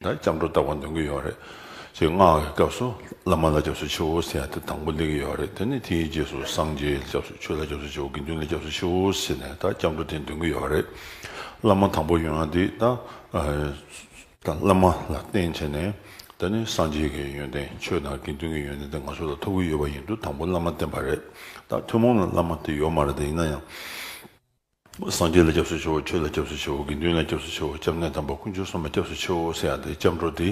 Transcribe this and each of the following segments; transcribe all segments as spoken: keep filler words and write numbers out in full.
ད་སྐྱབས་འགྲོ་བཏབ་པ་འདོན་གྱི་ཡོད་རེད། ཅེས་སྔགས་ཀྱི་སྐབས་སུ་བླ་མ་ལ་སྐྱབས་སུ་མཆིའོ་ཟེར་ཡ་དེ་དང་པོ་སླེབས་ཀྱི་ཡོད་རེད། དེ་ནས་དེའི་རྗེས་སུ་སངས་རྒྱས་ལ་སྐྱབས་སུ། ཆོས་ལ་སྐྱབས་སུ་མཆིའོ། དགེ་འདུན་ལ་སྐྱབས་སུ་མཆིའོ་ཟེར་ནས་ད་སྐྱབས་འགྲོ་དེ་འདོན་གྱི་ཡོད་རེད། བླ་མ་དང་པོ་ཡོང་ཡ་དེ་ད་ཨ་ད་བླ་མ་ལ་བརྟེན་བྱས་ནས། དེ་ནས་སངས་རྒྱས་ཀྱི་ཡོན་ཏན། ཆོས་དང་དགེ་འདུན་གྱི་ཡོན་ཏན་དེ་ང་ཚོ་ལ་ཐོབ་ཀྱི་ཡོད་པ་ཡིན་དུས་དང་པོ་བླ་མ་བསྟེན་པ་རེད། ད་ཐུན་མོང་ལ་བླ་མ་དེ་ཡོད་མ་རེད། དེ་ཡིན་ན་ཡང་། སངས་རྒྱས་ལ་སྐྱབས་སུ་མཆིའོ། ཆོས་ལ་སྐྱབས་སུ་མཆིའོ། དགེ་འདུན་ལ་སྐྱབས་སུ་མཆིའོ། སྐྱབས་གནས་དམ་པ་དཀོན་མཆོག་གསུམ་ལ་སྐྱབས་སུ་མཆིའོ་ཟེར་ཡ་དེ་སྐྱབས་འགྲོ་དེ།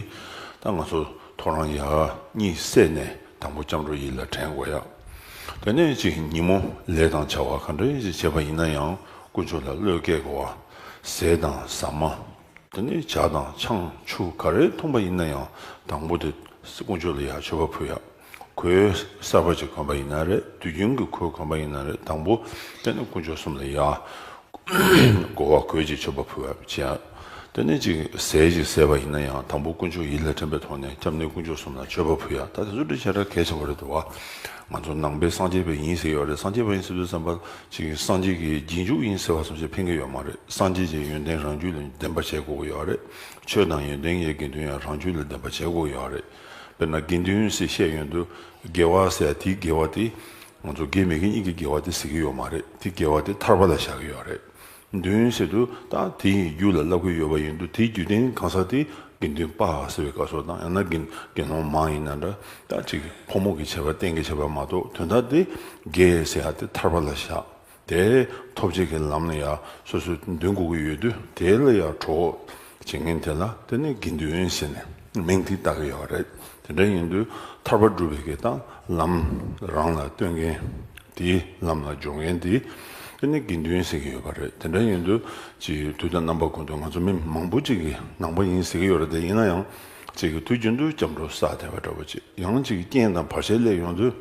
ད་ང་ཚོ་ཐོ་རངས་ཡར་གཉིད་སད་ནས་དང་པོ་སྐྱབས་འགྲོ་ཡིད་ལ་དྲན་དགོས་ཡ། དེ་ནས་ཅིག་ཉིན་མོ་ལས་དང་བྱ་བ་ག་འདྲ་ཞིག་བྱས་པ་ཡིན་ན་ཡང་དཀོན་མཆོག་ལ་བློས་བཀལ་དགོས་པ། ཟས་དང་ཟ་མ། དེ་ནས་ཇ་དང་ཆང་ཆུ་ག་རེ་འཐུང་པ་ཡིན་ན་ཡང་དང་པོ་དེ་དཀོན་མཆོག་ལ་ཡར་མཆོད་པ་ཕུལ་ཡ། གོས་གསར་པ་ཅིག་གོན་པ་ཡིན་ན་རེད། དུས་རྒྱུན་གྱི་གོས་གོན་པ་ཡིན་ན་རེད། དང་པོ་དེ་ནི་དཀོན་མཆོག་གསུམ་ལ་ཡར་མགོ་བ་གོས་ཅིག་མཆོད་པ་ཕུལ་བ་བྱས། དེ་ནས་ཅིག་ཟས་ཅིག་ཟས་པ་ཡིན་ན་ཡང་དང་པོ་དཀོན་མཆོག་ཡིད་ལ་དྲན་པའི་ཐོག་ནས་སྐྱབས་གནས་དཀོན་མཆོག་གསུམ་ལ་མཆོད་པ་ཕུལ་ཡ། ད་དེ་ཚོ་འདི་ཞེ་དྲག་གལ་ཆེ་བ་རེད་འདུག་བ། ང་ཚོ་ནང་པའི་སངས་རྒྱས་པ་ཡིན་ཟེར་ཡོད་རེད། སངས་རྒྱས་པ་ཡིན་ཟེར་དུས་ཙམ་པ་ཅིག་སངས་རྒྱས་ཀྱི་རྗེས་འཇུག་ཡིན་ཟེར་བ་ཙམ་ཞིག་ཕན་གྱི་ཡོད་མ་རེད། སངས་རྒྱས་ཀྱི་ཡོན་ཏན་རང་རྒྱུད་ལ་ལྡན་པ་བྱེད་དགོས་ཀྱི་ཡོད་རེད། ཆོས་དང་ཡོན་ཏན་གྱི་དགེ་འདུན་ཡང་རང་རྒྱུད་ལ་ལྡན་པ་བྱེད་དགོས་ཀྱི་ཡོད་རེད། དཔེར་ན་དགེ་འདུན་ཟེར་བཤད་ཡོང་དུས། དགེ་བ་ཟེར་ཡ་དེའི་དགེ་བ་དེ། ང་ཚོ་དགེ་མི་དགེ་གཉིས་ཀྱི་དགེ་བ་དེ་ཟེར་གྱི་ཡོད་མ་རེད། དེ་དགེ་བ་དེ་ཐར་པ་ལ་བཞག་གི་ཡོད་རེད། འདུན་ཟེར་དུས་ད་དེ་ཡི་རྒྱུད་ལ་བསླབ་ཀྱི་ཡོད་པ་ཡིན་དུས་དེའི་རྒྱུད་ལྡན་གང་ཟག་དེ་དགེ་འདུན་པ་ཟེར་བའི་སྐབས་སུ་དང་ཡང་ན་དགེ་དགེ་སློང་མ་ཡིན་ན་འདྲ། ད་ཅིག་ཕོ་མོ་གི་ཁྱད་པར་གཏན་གྱི་ཁྱད་པར་མ་གཏོགས་དོན་དག་དེ་དགེ་ཟེར་ཡ་དེ་ཐར་པ་ལ་བཞག་དེ་ཐོབ་བྱེད་ཀྱི་ལམ་ལ་ཡང་སོ་སོས་འདུན་དགོས་ཀྱི་ཡོད་དུས་དེ་ལ་ཡང་གྲོགས་བྱེད་མཁན་དེ་ལ་དེ་ནི་དགེ་འདུན་ཟེར་ནས་མིང་དེ་བཏགས་ཀྱི་ཡོད་རེད། དེ་འདྲ་ཡིན་དུས་ཐར་པ་སྒྲུབ་པའི་གི་ད་ལམ་རང་ལ་སྟོན་མཁན་དེའི་ལམ་ལ་སྦྱོང་མཁན་དེ་དེ་ནི་དགེ་འདུན་ཟེར་གྱི་ཡོད་པ་རེད། དེ་འདྲ་ཡིན་དུས་ཅིག་དུས་དང་རྣམ་པ་ཀུན་ཏུ་ང་ཚོ་མི་མང་པོ་ཅིག་གིས་ནང་པ་ཡིན་ཟེར་གྱི་ཡོད་རེད། དེ་ཡིན་ན་ཡང་ཅིག་དུས་རྒྱུན་དུ་སྐྱབས་འགྲོ་བསགས་བསྡད་པ་འདྲ་པོ་ཅིག་ཡང་ཅིག་རྐྱེན་དང་བར་ཆད་སླེབས་ཡོང་དུས།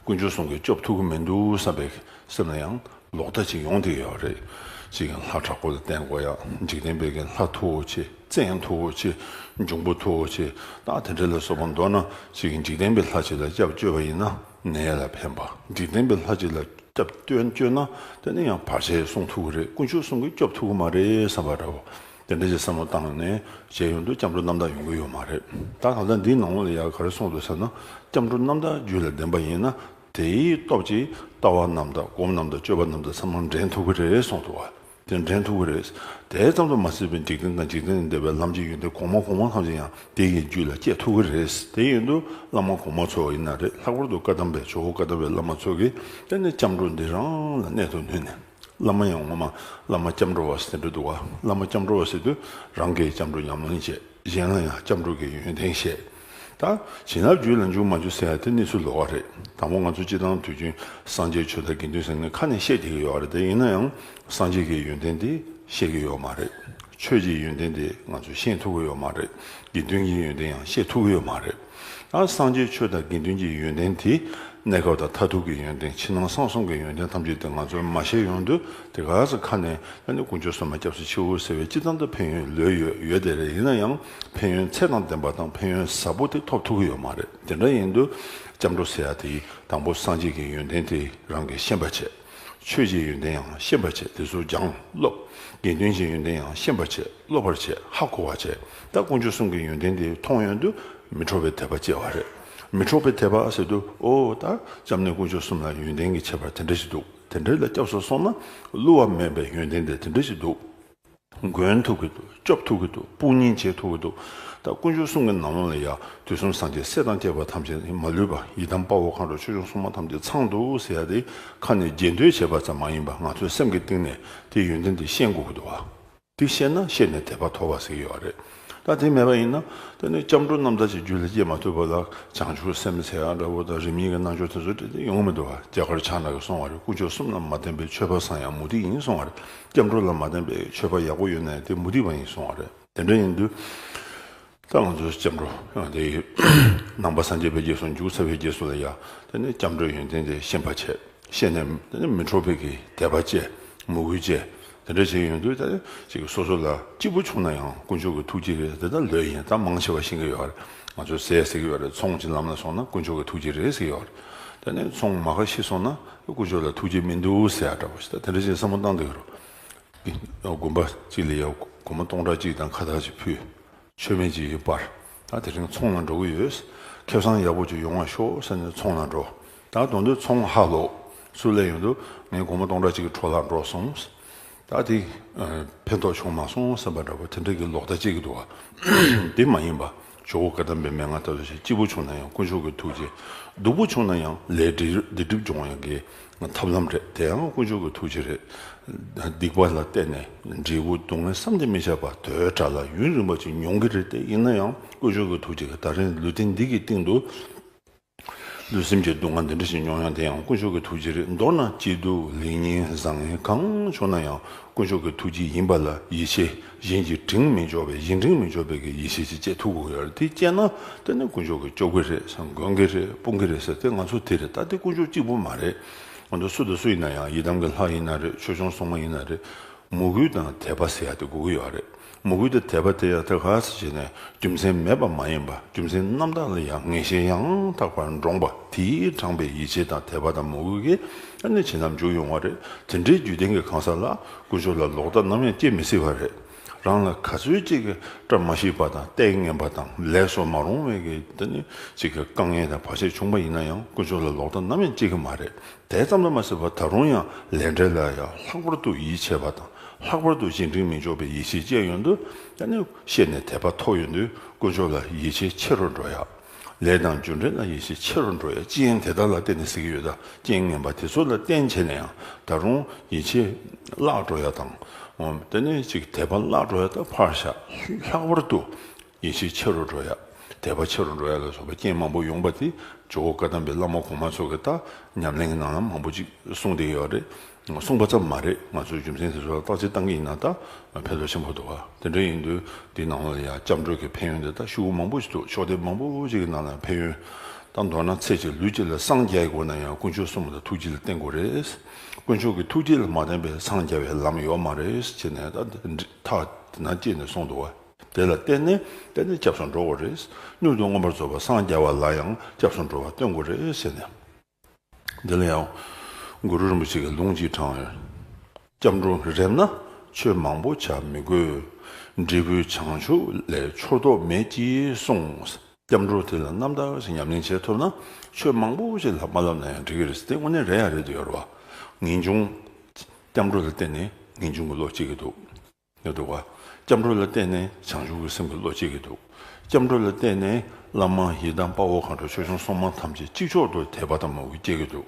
དཀོན་མཆོག་གསུམ་གྱིས་སྐྱོབ་ཐུབ་ཀྱི་མི་འདུག་བསམ་པའི་སེམས་ལ་ཡང་ལོག་ལྟ་ཅིག་ཡོང་བསྡད་ཡོད་རེད། ཅིག་ལྷ་དྲག་པོ་ལ་བརྟེན་དགོས་ཡ། འཇིག་རྟེན་པའི་གི་ལྷ་མཐུ་བོ་ཆེ། བཙན་མཐུ་བོ་ཆེ། འབྱུང་པོ་མཐུ་བོ་ཆེ། ད་དེ་འདྲ་ལ་སོགས་པ་མདོར་ན་ཅིག་འཇིག་རྟེན་པའི་ལྷ་ཅིག་ལ་སྐྱབས་བཅོལ་བ་ཡིན་ན་ནད་ལ་ཕན་པ། འཇིག་རྟེན་པའི་ལྷ་ཅིག་ལ་སྐྱབས་བཅོལ་བཅོལ་ན་དེ་ནི་ཡང་བར་ཆད་སྲུང་ཐུབ་ཀྱི་རེད། དཀོན་མཆོག་གསུམ་གྱིས་སྐྱོབ་ཐུབ་ཀྱི་མ་རེད་བསམ་པ་འདྲ་བོ། དེ་འདྲ་ཞིག་བསམ་བློ་བཏང་ནས་བྱས་ཡོང་དུས་སྐྱབས་འགྲོ་རྣམ་དག་ཡོང་གི་ཡོད་མ་རེད། ད་གང་ལྟར་འདིའི་ནང་ལོགས་ལ་ཡང་ག་རེ་གསུངས་འདུག་ཟེར་ན། སྐྱབས་འགྲོ་རྣམ་དག་རྒྱུད་ལ་ལྡན་པ་ཡིན་ན་དེའི་སྟོབས་ཀྱིས་ལྟ་བ་རྣམ་དག་སྒོམ་རྣམ་དག་སྤྱོད་པ་རྣམ་དག་ཚང་མ་འདྲེན་ཐུབ་ཀྱི་རེད་གསུངས་འདུག་བ། དེ་འདྲེན་ཐུབ་ཀྱི་རེད། དེ་ཙམ་དུ་མ་ཟད་པའི་འཇིག་རྟེན་དང་འཇིག་རྟེན་ལས་འདས་པའི་ལམ་གྱི་ཡོན་ཏན་གོང་མ་གོང་མ་ཐམས་ཅད་ཡང་དེ་ཡི་རྒྱུད་ལ་སྐྱེ་ཐུབ་ཀྱི་རེད། དེ་ཡིན་དུས་བླ་མ་གོང་མ་ཚོ་ཡིན་ན་རེད། ལྷག་པར་དུ་བཀའ་གདམས་པའི་ཇོ་བོ་བཀའ་གདམས་པའི་བླ་མ་ཚོ་གིས་དེ་ནི་སྐྱབས་འགྲོ་འདི་རང་ལ་གནད་དུ་བསྣུན་ནས། བླ་མ་ཡང་ངོ་མ་བླ་མ་སྐྱབས་འགྲོ་བ་ཟེར་འདྲ་འདུག་བ། བླ་མ་སྐྱབས་འགྲོ་བ་ཟེར་དུས་རང་གིས་སྐྱབས་འགྲོ་ཉམས་ལེན་བྱེད། གཞན་ལ་ཡང་སྐྱབས་འགྲོ་གི་ཡོན་ཏན་བཤད། ད་བྱིན་རླབས་རྒྱུད་ལ་འཇུག་མ་འཇུག་ཟེར་ཡ་དེ་གནས་ཚུལ་ལོགས་ཀ་རེད། དང་པོ་ང་ཚོ་སྤྱི་བཏང་དུས་རྒྱུན་སངས་རྒྱས་ཆོས་དང་དགེ་འདུན་ཟེར་ནས་ཁ་ནས་བཤད་བསྡད་ཀྱི་ཡོད་རེད། དེ་ཡིན་ན་ཡང་སངས་རྒྱས་ཀྱི་ཡོན་ཏན་དེ་ཤེས་ཀྱི་ཡོད་མ་རེད། ཆོས་ཀྱི་ཡོན་ཏན་དེ་ང་ཚོས་ཤེས་ཐུབ་ཀྱི་ཡོད་མ་རེད། དགེ་འདུན་གྱི་ཡོན་ཏན་ཡང་ཤེས་ཐུབ་ཀྱི་ཡོད་མ་རེད། ད་སངས་རྒྱས་ཆོས་དང་དགེ་འདུན་གྱི་ཡོན་ཏན་དེ་གནས་སྐབས་དང་མཐར་ཐུག་གི་ཡོན་ཏན་ཕྱི་ནང་གསང་གསུམ་གྱི་ཡོན་ཏན་ཐམས་ཅད་དེ་ང་ཚོས་མ་ཤེས་ཡོང་དུས་དེ་ག་ཚོད་ཁ་ནས་ཨ་ནི་དཀོན་མཆོག་གསུམ་ལ་སྐྱབས་སུ་མཆིའོ་ཟེར་བའི་སྤྱི་བཏང་དུ་ཕན་ཡོན་ལོས་ཡོད་ཡོད་དེ་རེད། ཡིན་ན་ཡང་ཕན་ཡོན་ཚད་དང་ལྡན་པ་དང་ཕན་ཡོན་ཟབ་པོ་དེ་ཐོབ་ཐུབ་ཀྱི་ཡོད་མ་རེད། དེ་འདྲ་ཡིན་དུས་སྐྱབས་འགྲོ་ཟེར་ཡ་དེ་དང་པོ་སངས་རྒྱས་ཀྱི་ཡོན་ཏན་དེ་རང་གིས་ཤེས་པ་བྱས། ཆོས་ཀྱི་ཡོན་ཏན་ཡང་ཤེས་པར་བྱེད། དེ་ཚོ་སྦྱང་སློབ། དགེ་འདུན་གྱི་ཡོན་ཏན་ཡང་ཤེས་པར་བྱེད། སློབ་པར་བྱེད། ཧ་གོ་བར་བྱེད། ད་དཀོན་མཆོག་གསུམ་གྱི་ཡོན་ཏན་དེ་མཐོང་ཡོང་དུས་མི་འཕྲོགས་པའི་དད་པ་སྐྱེ་བ་རེད། མི་འཕྲོགས་པའི་དད་པ་ཟེར་དུས་ཨོ་ད་སྐྱབས་གནས་དཀོན་མཆོག་གསུམ་ལ་ཡོན་ཏན་གྱི་ཁྱད་པར་དེ་འདྲ་ཞིག་འདུག་དེ་འདྲ་ལ་སྐྱབས་སུ་སོང་ན་བསླུ་བ་མེད་པའི་ཡོན་ཏན་དེ་དེ་འདྲ་ཞིག་འདུག་འགོན་ཐུབ་ཀྱི་འདུག་སྐྱོབ་ཐུབ་ཀྱི་འདུག་དཔུང་གཉེན་བྱེད་ཐུབ་ཀྱི་འདུག་ད་དཀོན་མཆོག་གསུམ་གྱི་ནང་ལོགས་ལ་ཡ་དུས་གསུམ་སངས་རྒྱས་སྲས་དང་བཅས་པ་ཐམས་ཅད་མ་ལུས་པ་ཡི་དམ་དཔའ་བོ་མཁའ་འགྲོ་ཆོས་སྐྱོང་སྲུང་མ་ཐམས་ཅད་ཚང་འདུག་ཟེར་ཡ་དེ་ཁ་ནས་རྗེས་ཟློས་བྱས་པ་ཙམ་མ་ཡིན་པ་ང་ཚོའི་སེམས་ཀྱི་གཏིང་ནས་དེའི་ཡོན་ཏན་དེ་ཤེས་དགོས་ཀྱི་འདུག་བ། དེ་ཤེས་ན་ཤེས་ནས་དད་པ་ཐོབ་པ་ཟེར་གྱི་ཡོད་རེད། ད་དེ་མེད་པ་ཡིན་ན་དེ་ནི་སྐྱབས་འགྲོ་རྣམ་དག་ཅིག་རྒྱུད་ལ་སྐྱེ་མ་ཐུབ་པ་ལ་བྱང་ཆུབ་སེམས་ཟེར་ཡ་འདྲ་བོ་དང་རིམ་གཉིས་ཀྱི་རྣལ་འབྱོར་དེ་ཚོ་དེ་དེ་ཡོང་མི་འདུག་བ། རྒྱ་གར་ཕྱག་ན་གིས་གསུངས་པ་རེད། དཀོན་མཆོག་གསུམ་ལ་མ་བརྟེན་པའི་ཆོས་པ་ཚང་ཡང་མུ་སྟེགས་ཡིན་གསུངས་པ་རེད། སྐྱབས་འགྲོ་ལ་མ་བརྟེན་པའི་ཆོས་པ་ཡག་པོ་ཡོད་ན་ཡང་དེ་མུ་སྟེགས་པ་ཡིན་གསུངས་པ་རེད། དེ་འདྲ་ཡིན་དུས། ད་ང་ཚོའི་སྐྱབས་འགྲོ་དེ་ནང་པ་སངས་རྒྱས་པའི་རྗེས་སུ་འཇུག་ཚར་བའི་རྗེས་སུ་ལ་ཡ་དེ་ནི་སྐྱབས་འགྲོའི་ཡོན་ཏན་དེ་ཤེས་པ་བྱས། ཤེས་ནས་དེ་ནི་མི་འཕྲོགས་པའི་གི་དད་པ་བསྐྱེད། མོས་གུས་བསྐྱེད། དེ་འདྲ་བྱས་ཡོང་དུས་ད་ཅིག་སོ་སོ་ལ་སྐྱིད་པོ་བྱུང་ན་ཡང་དཀོན་མཆོག་གི་ཐུགས་རྗེ་རེད། དེ་ད་ལོས་ཡིན། ད་མང་ཆེ་བ་ཤེས་ཀྱི་ཡོད་རེད། ང་ཚོས་ཟས་ཟེར་གྱི་ཡོད་རེད། ཚོང་ཅིག་ལམ་ལ་སོང་ན་དཀོན་མཆོག་གི་ཐུགས་རྗེ་རེད་ཟེར་གྱི་ཡོད་རེད། དེ་ནས་ཚོང་མ་ཁ་ཤི་སོང་ན་དཀོན་མཆོག་ལ་ཐུགས་རྗེ་མི་འདུག་ཟེར་ཡ་འདྲ་བོ་ཞིག་ད་དེ་འདྲ་བྱས་བསམ་བློ་བཏང་བསྡད་ཀྱི་རེད། དགོན་པ་གཅིག་ལ་ཡ་སྒོར་མོ་སྟོང་ཕྲག་གཅིག་དང་ཁ་བཏགས་ཅིག་ཕུལ། མཆོད་མེ་ཅིག་སྤར། ད་དེ་རིང་ཚོང་ལ་འགྲོ་གི་ཡོད། ཁེ་བཟང་ཡག་པོ་ཅིག་ཡོང་བ་ཤོག་ཟེར་ནས་ཚོང་ལ་འགྲོ། ད་དོན་དུ་ཚོང་ཧ་ལོག་སུ་ལས་ཡོང་དུས་ངས་སྒོར་མོ་སྟོང་ཕྲག་གཅིག་གི་འཕྲོ་བརླག་འགྲོ་སོང་། ད་དེ་ཕན་ཐོགས་བྱུང་མ་སོང་བསམ་པ་འདྲ་པོ་དེ་འདྲ་གི་ལོག་ལྟ་སྐྱེ་གི་འདུག་བ། དེ་མ་ཡིན་པ། ཇོ་བོ་བཀའ་གདམས་པའི་མན་ངག་ལྟ་བུ་ཞིག་སྐྱིད་པོ་བྱུང་ན་ཡང་དཀོན་མཆོག་གི་ཐུགས་རྗེ། སྡུག་པོ་བྱུང་ན་ཡང་ལས་སྒྲིབ་སྒྲིབ་སྦྱོང་ཡག་གི་ཐབས་ལམ་རེད། དེ་ཡང་དཀོན་མཆོག་གི་ཐུགས་རྗེ་རེད། སྡིག་པ་ལ་བརྟེན་ནས་འབྲས་བུ་སྡུག་བསྔལ་བསམ་གྱིས་མི་ཁྱབ་པ་དོས་དྲག་ལ་ཡུན་རིང་པོ་ཅིག་མྱོང་གི་རེད། དེ་ཡིན་ན་ཡང་དཀོན་མཆོག་གི་ཐུགས་རྗེ་གིས་ད་རིང་ལུས་རྟེན་འདི་གི་སྟེང་དུ་ལུས་སེམས་ཀྱི་སྡུག་བསྔལ་འདི་འདྲ་ཞིག་མྱོང་ཡང་དེ་ཡང་དཀོན་མཆོག་གི་ཐུགས་རྗེ་རེད། མདོར་ན་སྐྱིད་སྡུག་ལེགས་ཉེས་བཟང་ངན་གང་བྱུང་ན་ཡང་དཀོན་མཆོག་གི་ཐུགས་རྗེ་ཡིན་པ་ལ་ཡིད་ཆེས། གཞན་གྱི་དྲིང་མི་འཇོག་པའི་གཞན་དྲིང་མི་འཇོག་པའི་གི་ཡིད་ཆེས་ཅིག་སྐྱེ་ཐུབ་དགོས་ཡོད་རེད། དེ་སྐྱེས་ན་དེ་ནི་དཀོན་མཆོག་གིས་སྐྱོབ་གི་རེད་ཟེར། མགོན་གི་རེད། སྤོང་གི་རེད་ཟེར། དེ་ང་ཚོ་དེ་རེད། ད་དེ་དཀོན་མཆོག་གཅིག་པུ་མ་རེད། ང་ཚོ་སུ་དང་སུ་ཡིན་ན་ཡང་། ཡི་དམ་གྱི་ལྷ་ཡིན་ན་རེད། ཆོས་སྐྱོང་སྲུང་མ་ཡིན་ན་རེད། མོས་གུས་དང་དད་པ་ཟེར་ཡ་དེ་དགོས་ཀྱི་ཡོད་རེད། མོས་གུས་དང་དད་པ་དེ་ཡང་ད་ག་ཟེར་བྱས་ནས་རྒྱུ་མཚན་མེད་པ་མ་ཡིན་པ། རྒྱུ་མཚན་རྣམ་དག་ལ་ཡང་ངེས་ཤེས་ཡང་དག་པར་འདྲོངས་པ། དེས་དྲངས་པའི་ཡིད་ཆེས་དང་དད་པ་དང་མོས་གུས་ཀྱིས་ཨ་ནི་བྱིན་རླབས་འཇུག་ཡོང་བ་རེད། དེ་འདྲའི་རྒྱུད་ལྡན་གྱི་གང་ཟག་ལ་དཀོན་མཆོག་ལ་ལོག་ལྟ་ནམ་ཡང་སྐྱེ་མི་སྲིད་པ་རེད། རང་ལ་ག་ཚོད་ཅིག་གི་བཀྲ་མ་ཤིས་པ་དང་ལྟས་ངན་པ་དང་ལས་བཟོ་མ་རུང་བའི་གི་དེ་ནི་ཅིག་གི་དཀའ་ངལ་དང་བར་ཆད་བྱུང་པ་ཡིན་ན་ཡང་དཀོན་མཆོག་ལ་ལོག་ལྟ་ནམ་ཡང་སྐྱེ་གི་མ་རེད། དེ་ཙམ་དུ་མ་ཟད་པར་ད་རུང་ཡང་ལས་འབྲས་ལ་ཡང་ལྷག་པར་དུ་ཡིད་ཆེས་པ་དང་། ལྷག་པར་དུ་གཞན་དྲིང་མི་འཇོག་པའི་ཡིད་ཆེས་བསྐྱེད་ཡོང་དུས་ད་ནི་ཤེས་ནས་དད་པ་མཐོ་ཡོང་དུས་དཀོན་མཆོག་ལ་ཡིད་ཆེས་ཆེ་རུ་འགྲོ་ཡག། ལས་དང་རྒྱུ་འབྲས་ལ་ཡིད་ཆེས་ཆེ་རུ་འགྲོ་ཡག། རྐྱེན་དེ་དག་ལ་བརྟེན་ནས་ཟེར་གྱི་ཡོད། ད་རྐྱེན་ངན་པ་དེ་ཚོ་ལ་བརྟེན་བྱས་ནས་ཡང་ད་རུང་ཡིད་ཆེས་བརླག་འགྲོ་ཡག་དང་། འོ་དེ་ནས་ཅིག་དད་པ་བརླག་འགྲོ་ཡག་ད་ཕར་བཞག། ལྷག་པར་དུ་ཡིད་ཆེས་ཆེ་རུ་འགྲོ་ཡ། དད་པ་ཆེ་རུ་འགྲོ་ཡ་ལ་སོགས་པའི་རྐྱེན་མང་པོ་ཡོང་པ་དེ་ཇོ་བོ་བཀའ་གདམས་པའི་བླ་མ་གོང་མ་ཚོ་གིས་ད་ཉམས་ལེན་གྱི་ནང་ལ་མང་པོ་ཅིག་གསུངས་བསྡད་ཡོད་རེད། གསུངས་པ་ཙམ་མ་རེད། ང་ཚོས་རྒྱུ་མཚན་དེ་ཚོ་ལ་བརྟག་དཔྱད་བཏང་གི་ཡིན་ན་ད་ཕན་ཐོགས་ཆེན་པོ་འདུག་བ། དེ་འདྲ་ཡིན་དུས་འདིའི་ནང་ལ་ཡང་སྐྱབས་འགྲོ་གི་ཕན་ཡོན་དེ་ད་ཤོག་བུ་མང་པོ་ཞིག་འདུག་ཕྱོགས་སྡེ་མང་པོ་ཅིག་གི་ནང་ལ་ཕན་ཡོན། ད་མདོར་ན་ཚེ་གཅིག་ལུས་གཅིག་ལ་སངས་རྒྱ་དགོས་ན་ཡང་དཀོན་མཆོག་གསུམ་ལ་ཐུགས་རྗེ་ལ་བརྟེན་དགོས་རེད། དཀོན་མཆོག་གི་ཐུགས་རྗེ་ལ་མ་བརྟེན་པའི་སངས་རྒྱ་བའི་ལམ་ཡོད་མ་རེད་ཅེས་ནས་ད་ཐག་དེ་ན་བཅད་ནས་གསུངས་འདུག་བ། དེ་ལ་བརྟེན་ནས་བརྟེན་ནས་སྐྱབས་སུ་འགྲོ་དགོས་རེད། མྱུར་དུ་མངོན་པར་རྫོགས་པར་སངས་རྒྱ་བ་ལ་ཡང་སྐྱབས་སུ་འགྲོ་བ་སྟོན་དགོས་རེད་ཟེར་ནས། འདི་ལ་ཡང་གུ་རུ་རིན་པོ་ཆེ་གིས་ལུང་གཅིག་དྲངས་ཡོད། སྐྱབས་འགྲོ་རེམ་ན་ཆོས་མང་པོ་བྱ་མི་དགོས། འབྲས་བུའི་བྱང་ཆུབ་ལས་འཆོར་དོགས་མེད་ཅེས་གསུངས། སྐྱབས་འགྲོ་དེ་ལ་རྣམ་དག་ཅིག་ཉམས་ལེན་བྱེད་ཐུབ་ན་ཆོས་མང་པོ་ཞིག་ལ་མ་བསླབ་ན་ཡང་འགྲིག་གི་རེད། དེ་དངོས་གནས་རེད་ཡ་རེད་འདུག་ཡོད་རེད་བ། ངེས་འབྱུང་སྐྱབས་འགྲོ་ལ་བརྟེན་ནས་ངེས་འབྱུང་གི་བློ་སྐྱེ་གི་འདུག་ཡོད་འདུག་བ། སྐྱབས་འགྲོ་ལ་བརྟེན་ནས་བྱང་ཆུབ་ཀྱི་སེམས་ཀྱི་བློ་སྐྱེ་གི་འདུག་སྐྱབས་འགྲོ་ལ་བརྟེན་ནས་བླ་མ་ཡི་དམ་དཔའ་བོ་མཁའ་འགྲོ་ཆོས་སྐྱོང་སྲུང་མ་ཐམས་ཅད་གཅིག་ཆོག་ཏུ་དད་པ་དང་མོས་གུས་སྐྱེ་གི་འདུག་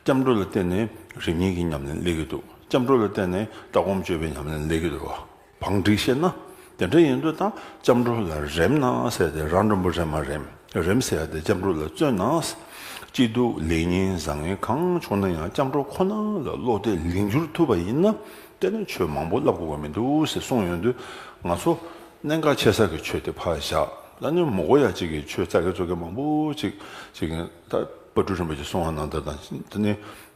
སྐྱབས་འགྲོ་ལ་བརྟེན་ནས་རིམ་གཉིས་ཀྱི་ཉམས་ལེན་སླེབས་ཀྱི་འདུག་སྐྱབས་འགྲོ་ལ་བརྟེན་ནས་ལྟ་སྒོམ་སྤྱོད་པའི་ཉམས་ལེན་སླེབས་ཀྱི་འདུག་བ། བང་སྒྲིག་བཤད་ན། དེ་འདྲ་ཡིན་དུས་ད་སྐྱབས་འགྲོ་ལ་རེམ་ན་ཟེར་ཏེ་རང་འགྲོན་པོ་རེམ་མ་རེམ། རེམ་ཟེར་ཡ་དེ་སྐྱབས་འགྲོ་ལ་བརྩོན་ན། སྐྱིད་སྡུག་ལེགས་ཉེས་བཟང་ངན་གང་བྱུང་ན་ཡང་སྐྱབས་འགྲོ་ཁོ་ན་ལ་བློ་གཏད་ལིང་བསྒྱུར་ཐུབ་པ་ཡིན་ན། དེ་ནི་ཆོས་མང་པོ་བསླབ་དགོས་པ་མི་འདུག་ཟེར་གསུངས་ཡོང་དུས། ང་ཚོ་གནད་འགག་ཆེ་ས་གི་ཆོས་དེ་ཕར་བཞག། ད་ནི་མི་དགོས་ཡ་གཅིག་གི་ཆོས་རྩ་གི་ཚོ་གི་མང་པོ་ཅིག་ཅིག་ད་དཔལ་སྤྲུལ་རིན་པོ་ཆེ་གསུང་བ་ནང་ལྟར་དང་། དེ་ནི་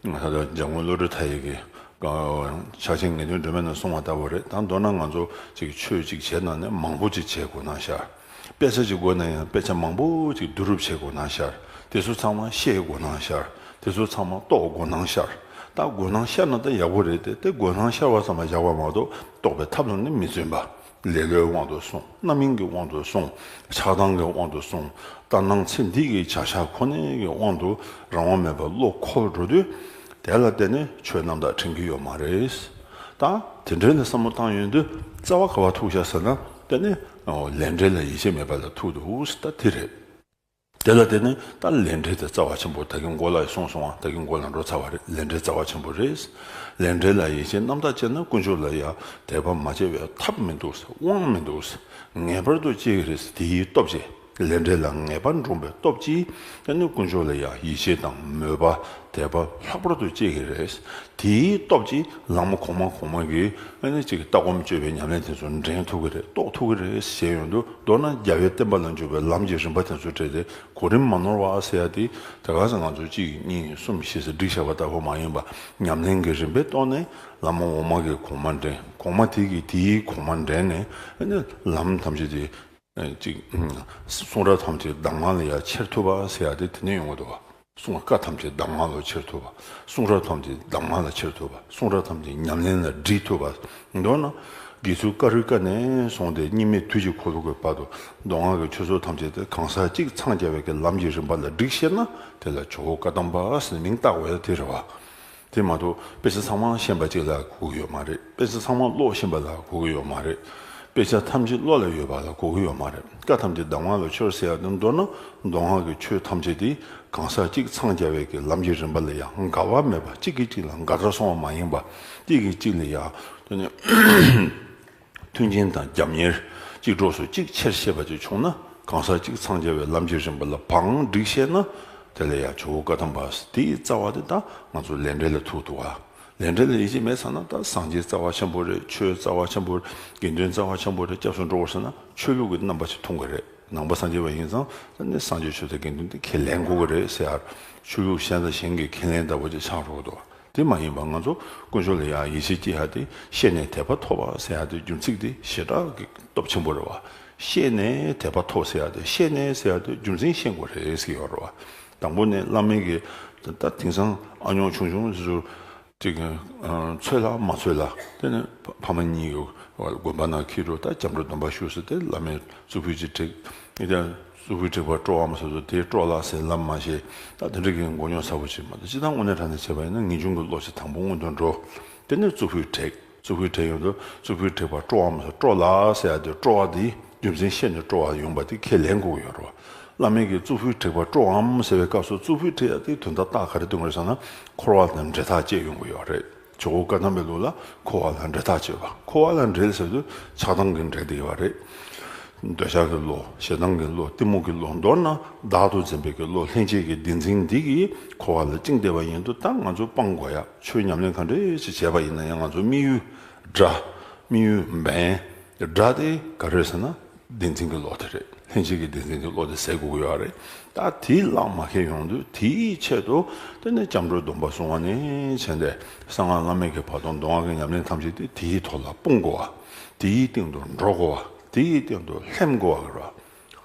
ང་ད་ལྟ་འཇམ་མགོན་བློ་གྲོས་མཐའ་ཡས་ཀྱིས་ཕྱག་ཆེན་ངེས་དོན་སྒྲོན་མེ་ནང་གསུངས་པ་ལྟ་བུ་རེད། ད་མདོར་ན་ང་ཚོ་ཅིག་ཆོས་ཅིག་བྱས་ན་ནི་མང་པོ་ཅིག་བྱེད་དགོས་ན་ཤར། དཔེ་ཆ་ཅིག་དགོས་ན་ཡང་དཔེ་ཆ་མང་པོ་ཅིག་བསྡུ་རུབ་བྱེད་དགོས་ན་ཤར། དེ་ཚོ་ཚང་མ་ཤེས་དགོས་ན་ཤར། དེ་ཚོ་ཚང་མ་རྟོགས་དགོས་ན་ཤར། ད་དགོས་ན་ཤར་ན་ད་ཡག་པོ་རེད་དེ། དེ་དགོས་ན་ཤར་བ་ཙམ་ལ་བཞག་པ་མ་གཏོགས་རྟོགས་པའི་ཐབས་ལ་ནི་མི་བརྩོན་པ། ལེ་ལོའི་དབང་དུ་སོང་། རྣམ་གཡེང་གི་དབང་དུ་སོང་། ཆགས་སྡང་གི་དབང་དུ་སོང་། ལྟར་སྣང་ཚེ་འདི་གི་བྱ་བཞག་ཁོ་ནའི་གི་དབང་དུ་རང་དབང་མེད་པར་བློ་འཁོར་འགྲོ་དུས། དེ་ལ་བརྟེན་ནས་ཆོས་རྣམ་དག་དྲན་གྱི་ཡོད་མ་རེད། ད་དེ་འདྲའི་ལ་བསམ་བློ་བཏང་ཡོང་དུས་རྩ་བ་ག་བ་ཐུག་བཞག་ཟེར་ན། དེ་ནི་ལས་འབྲས་ལ་ཡིད་ཆེས་མེད་པ་ལ་ཐུག་འདུག་ཟེར། ད་དེ་རེད། དེ་ལ་བརྟེན་ནས་ད་ལས་འབྲས་དེ་རྩ་བ་ཆེན་པོ། ད་གིན་མགོ་ལ་གསུངས་སོང་བ། ད་གིན་མགོ་ལ་འགྲོ་ཚར་བ་རེད། ལས་འབྲས་རྩ་བ་ཆེན་པོ་རེད། ལས་འབྲས་ལ་ཡིད་ཆེས་རྣམ་དག་བྱས་ན་དཀོན་མཆོག་ལ་ཡང་དད་པ་མ་བྱས་པའི་ཐབས་མི་འདུག་ཟེར། དབང་མི་འདུག་ཟེར། ངེས་པར་དུ་སྐྱེ་གི་རེད་ཟེར། དེའི་སྟོབས་ཀྱིས། ལས་འབྲས་ལ་ངེས་པར་འདྲོངས་པའི་སྟོབས་ཀྱིས། ཨ་ནི་དཀོན་མཆོག་ལ་ཡང་ཡིད་ཆེས་དང་མོས་པ། དད་པ་ལྷག་པར་དུ་སྐྱེ་གི་རེད། དེའི་སྟོབས་ཀྱིས་བླ་མ་གོང་མ་གོང་མ་གིས་ཨ་ནི་ཅིག་ལྟ་སྒོམ་སྤྱོད་པའི་ཉམས་ལེན་དེ་ཚོ་འདྲེན་ཐུབ་ཀྱི་རེད། རྟོགས་ཐུབ་ཀྱི་རེད་ཞེས་ཡོང་དུས། མདོར་ན་རྒྱལ་བའི་བསྟན་པ་ལ་འཇུག་པའི་ལམ་གྱི་རིམ་པ་དེ་ཚོ་སྤྲད་དེ་གོ་རིམ་མ་ནོར་བ་ཟེར་ཡ་དེ། ད་ག་ས་ང་ཚོ་གཅིག་གཉིས་གསུམ་བཞི་ཟེར་བསྒྲིགས་བཞག་པ་ལྟ་བུ་མ་ཡིན་པ། ཉམས་ལེན་གྱི་རིམ་པའི་ཐོག་ནས་བླ་མ་འོག་མ་གི་གོང་མ་འདྲེན། གོང་མ་དེ་གིས་དེའི་གོང་མ་འདྲེན་ནས། ཨ་ནི་ལམ་ཐམས་ཅད་དེ། ཅིག་གསུང་རབ་ཐམས་ཅད་གདམས་ངག་ལ་ཡང་འཁྱེར་ཐུབ་པ་ཟེར་ཡ་དེ་དེ་ནས་ཡོང་གི་འདུག་བ། གསུང་བཀའ་ཐམས་ཅད་གདམས་ངག་ལ་འཁྱེར་ཐུབ་པ། གསུང་རབ་ཐམས་ཅད་གདམས་ངག་ལ་འཁྱེར་ཐུབ་པ། གསུང་རབ་ཐམས་ཅད་ཉམས་ལེན་ལ་སྒྲིལ་ཐུབ་པ། མདོར་ན། དགེ་ཚུལ་ཀ་རུའི་བཀའ་ནས་བཟུང་སྟེ་གཉིས་མེད་དུས་ཀྱི་འཁོར་ལོ་གི་བར་དུ་མདོ་སྔགས་ཀྱི་ཆོས་ཚོགས་ཐམས་ཅད་དེ་གང་ཟག་གཅིག་འཚང་རྒྱ་བའི་གི་ལམ་གྱི་རིམ་པ་ལ་བསྒྲིགས་ཤེས་ན། དེ་ལ་ཇོ་བོ་བཀའ་གདམས་པ་ཟེར་མིང་བཏགས་པ་ཡང་དེ་རེད་བ། དེ་མ་གཏོགས་དཔེ་ཆ་ཚང་མ་ཤེས་པ་གཅིག་ལ་གོ་གི་ཡོད་མ་རེད། དཔེ་ཆ་ཚང་མ་ཀློག་ཤེས་པ་ལ་གོ་གི་ཡོད་མ་རེད། དཔེ་ཆ་ཐམས་ཅད་བློ་ལ་ཡོད་པ་ལ་གོ་གི་ཡོད་མ་རེད། བཀའ་ཐམས་ཅད་གདམས་ངག་ལ་ཤོར་ཟེར་ཡ་དེ། མདོར་ན་མདོ་སྔགས་ཀྱི་ཆོས་ཐམས་ཅད་དེ་གང་ཟག་གཅིག་འཚང་རྒྱ་བའི་གི་ལམ་གྱི་རིམ་པ་ལ་ཡང་འགལ་བ་མེད་པ། གཅིག་གིས་གཅིག་ལ་འགལ་ཟླར་སོང་བ་མ་ཡིན་པ། གཅིག་གིས་གཅིག་ལ་ཡང་དེ་ནི་མཐུན་རྐྱེན་དང་རྒྱབ་གཉེར། གཅིག་གྲོགས་སུ་གཅིག་ཆེར་བཤད་པ་ཅིག་བྱུང་ན། གང་ཟག་གཅིག་འཚང་རྒྱ་བའི་ལམ་གྱི་རིམ་པ་ལ་བང་བསྒྲིགས་ཤེས་ན། དེ་ལ་ཡང་ཇོ་བོ་བཀའ་གདམས་པ་དེའི་རྩ་བ་དེ་ད་ང་ཚོ་ལས་འབྲས་ལ་ཐུག་འདུག་བ། ལས་འབྲས་ལ་ཡིད་ཆེས་མེད་ཚར་ན། ད་སངས་རྒྱས་རྩ་བ་ཆེན་པོ་རེད། ཆོས་རྩ་བ་ཆེན་པོ་རེད། དགེ་འདུན་རྩ་བ་ཆེན་པོ་རེད། སྐྱབས་སུ་འགྲོ་དགོས་ཟེར་ན་ཆོས་ལུགས་ཀྱི་རྣམ་པ་ཞིག་མཐོང་གི་རེད། ནང་པ་སངས་རྒྱས་པ་ཡིན་ཙང་། ད་ནི་སངས་རྒྱས་ཆོས་དང་དགེ་འདུན་དེ་ཁས་ལེན་དགོས་ཀྱི་རེད་ཟེར་ཡ། ཆོས་ལུགས་གཞན་དང་གཞན་གྱིས་ཁས་ལེན་ལྟ་བུ་ཅིག་ཆགས་འགྲོ་གི་འདུག་དེ་མ་ཡིན་པ། ང་ཚོ་དཀོན་མཆོག་ལ་ཡང་ཡིད་ཆེས་སྐྱེ་ཡ་དེ། བཤེས་གཉེན་དད་པ་ཐོབ་པ་ཟེར་ཡ་དེ་རྒྱུ་མཚན་དེ་ཞེ་དྲག་གི་སྟོབས་ཆེན་པོ་རེད་བ། བཤེས་གཉེན་དད་པ་ཐོབ་ཟེར་ཡ་དེ། བཤེས་གཉེན་ཟེར་ཡ་དེ་རྒྱུ་མཚན་ཤེས་དགོས་རེད་ཟེར་གྱི་ཡོད་རེད་བ། དང་པོ་ནས་བླ་མའི་གི། ད་དེང་སང་ཨ་ཉོག་ཆུང་ཆུང་ཚོ་ཅིག་ཚོད་ལ་མ་ཚོད་ལ། དེ་ནས་ཕ་མ་གཉིས་ཀྱི་དགོན་པ་ནང་འཁྱེར་འགྲོ། ད་སྐྱབས་འགྲོ་སྡོམ་པ་ཞུ་ཟེར་ཏེ་བླ་མའི་གཙུག་ཕུད་ཅིག་བྲེགས། ཨེ། ད་གཙུག་ཕུད་བྲེགས་པ་སྤྲོ་བའམ་ཟེར་དུས། དེ་སྤྲོ་ལགས་ཟེར་ལབ་མ་ཤེས། ད་དེ་འདྲ་གི་མགོ་རྙོག་ཚ་པོ་ཅིག་མ་གཏོགས། སྤྱིར་བཏང་དངོས་གནས་དྲང་གནས་བྱས་པ་ཡིན་ན། ངེས་འབྱུང་གི་བློ་ཅིག་དང་པོ་སྔོན་དུ་འགྲོ། དེ་ནས་གཙུག་ཕུད་བྲེགས། གཙུག་ཕུད་བྲེགས་ཡོང་དུས། གཙུག་ཕུད་བྲེགས་པ་སྤྲོ་བའམ་ཟེར། སྤྲོ་ལགས་ཟེར་ཡ་དེ། སྤྲོ་བ་དེ་རྒྱུ་མཚན་ཤེས་ནས་སྤྲོ་བ་ཡོང་བ་དེ་ཁས་ལེན་དགོས་ཀྱི་ཡོད་རེད་བ། བླ་མས་ཀྱིས་གཙུག་ཕུད་བྲེགས་པ་སྤྲོ་བའམ་ཟེར་བའི་སྐབས་སུ། གཙུག་ཕུད་བྲེགས་ཡ་དེ་དོན་དག་ཏག་ག་རེ་སྟོན་གྱི་རེད་ཟེར་ན། འཁོར་བ་དང་འབྲེལ་ཐག་བཅད་ཡོང་གི་ཡོད་རེད། ཇོ་བོ་བཀའ་གདམས་པའི་ལུགས་ལ་འཁོར་བ་ལ་འབྲེལ་ཐག་བཅད་པ། འཁོར་བ་ལ་འབྲེལ་ཟེར་དུས་ཆགས་སྡང་གི་འབྲེལ་དེ་ཡོད་རེད། འདོད་ཆགས་ཀྱི་བློ། ཞེ་སྡང་གི་བློ། གཏི་མུག་གི་བློ། མདོར་ན་བདག་ཏུ་འཛིན་པའི་གི་བློ། ལྷན་སྐྱེས་ཀྱི་བདེན་འཛིན་འདི་གིས་འཁོར་བ་ལ་བཅིངས་བསྡད་པ་ཡིན་དུས། ད་ང་ཚོ་སྤང་དགོས་ཡ། ཆོས་ཉམས་ལེན་ག་འདྲས་ཞིག་བྱས་པ་ཡིན་ན་ཡང་། ང་ཚོ་དམིགས་ཡུལ་དགྲ། དམིགས་ཡུལ་འབེན། དགྲ་དེ་ག་རེ་རེད་ཟེར་ན། བདེན་འཛིན་གྱི་བློ་དེ་རེད། ལྷན་སྐྱེས་ཀྱི་བདེན་འཛིན་གྱི་བློ་དེ་ཟད་དགོས་ཀྱི་ཡོད་རེད། ད་དེའི་ལག་མ་ཁེལ་ཡོང་དུས། དེའི་ཆེད་དུ་དེ་ནས་སྐྱབས་འགྲོའི་སྡོམ་པ་བཟུང་བ་ནས་བྱས་ཏེ། གསང་སྔགས་བླ་མེད་ཀྱི་བར་དུ་མདོ་སྔགས་ཀྱི་ཉམས་ལེན་ཐམས་ཅད་དེ་དེའི་ཐོག་ལ་སྤུངས་དགོས་པ། དེའི་སྟེང་དུ་འགྲོ་དགོས་པ། དེའི་སྟེང་དུ་ལྷན་དགོས་པ་རེད།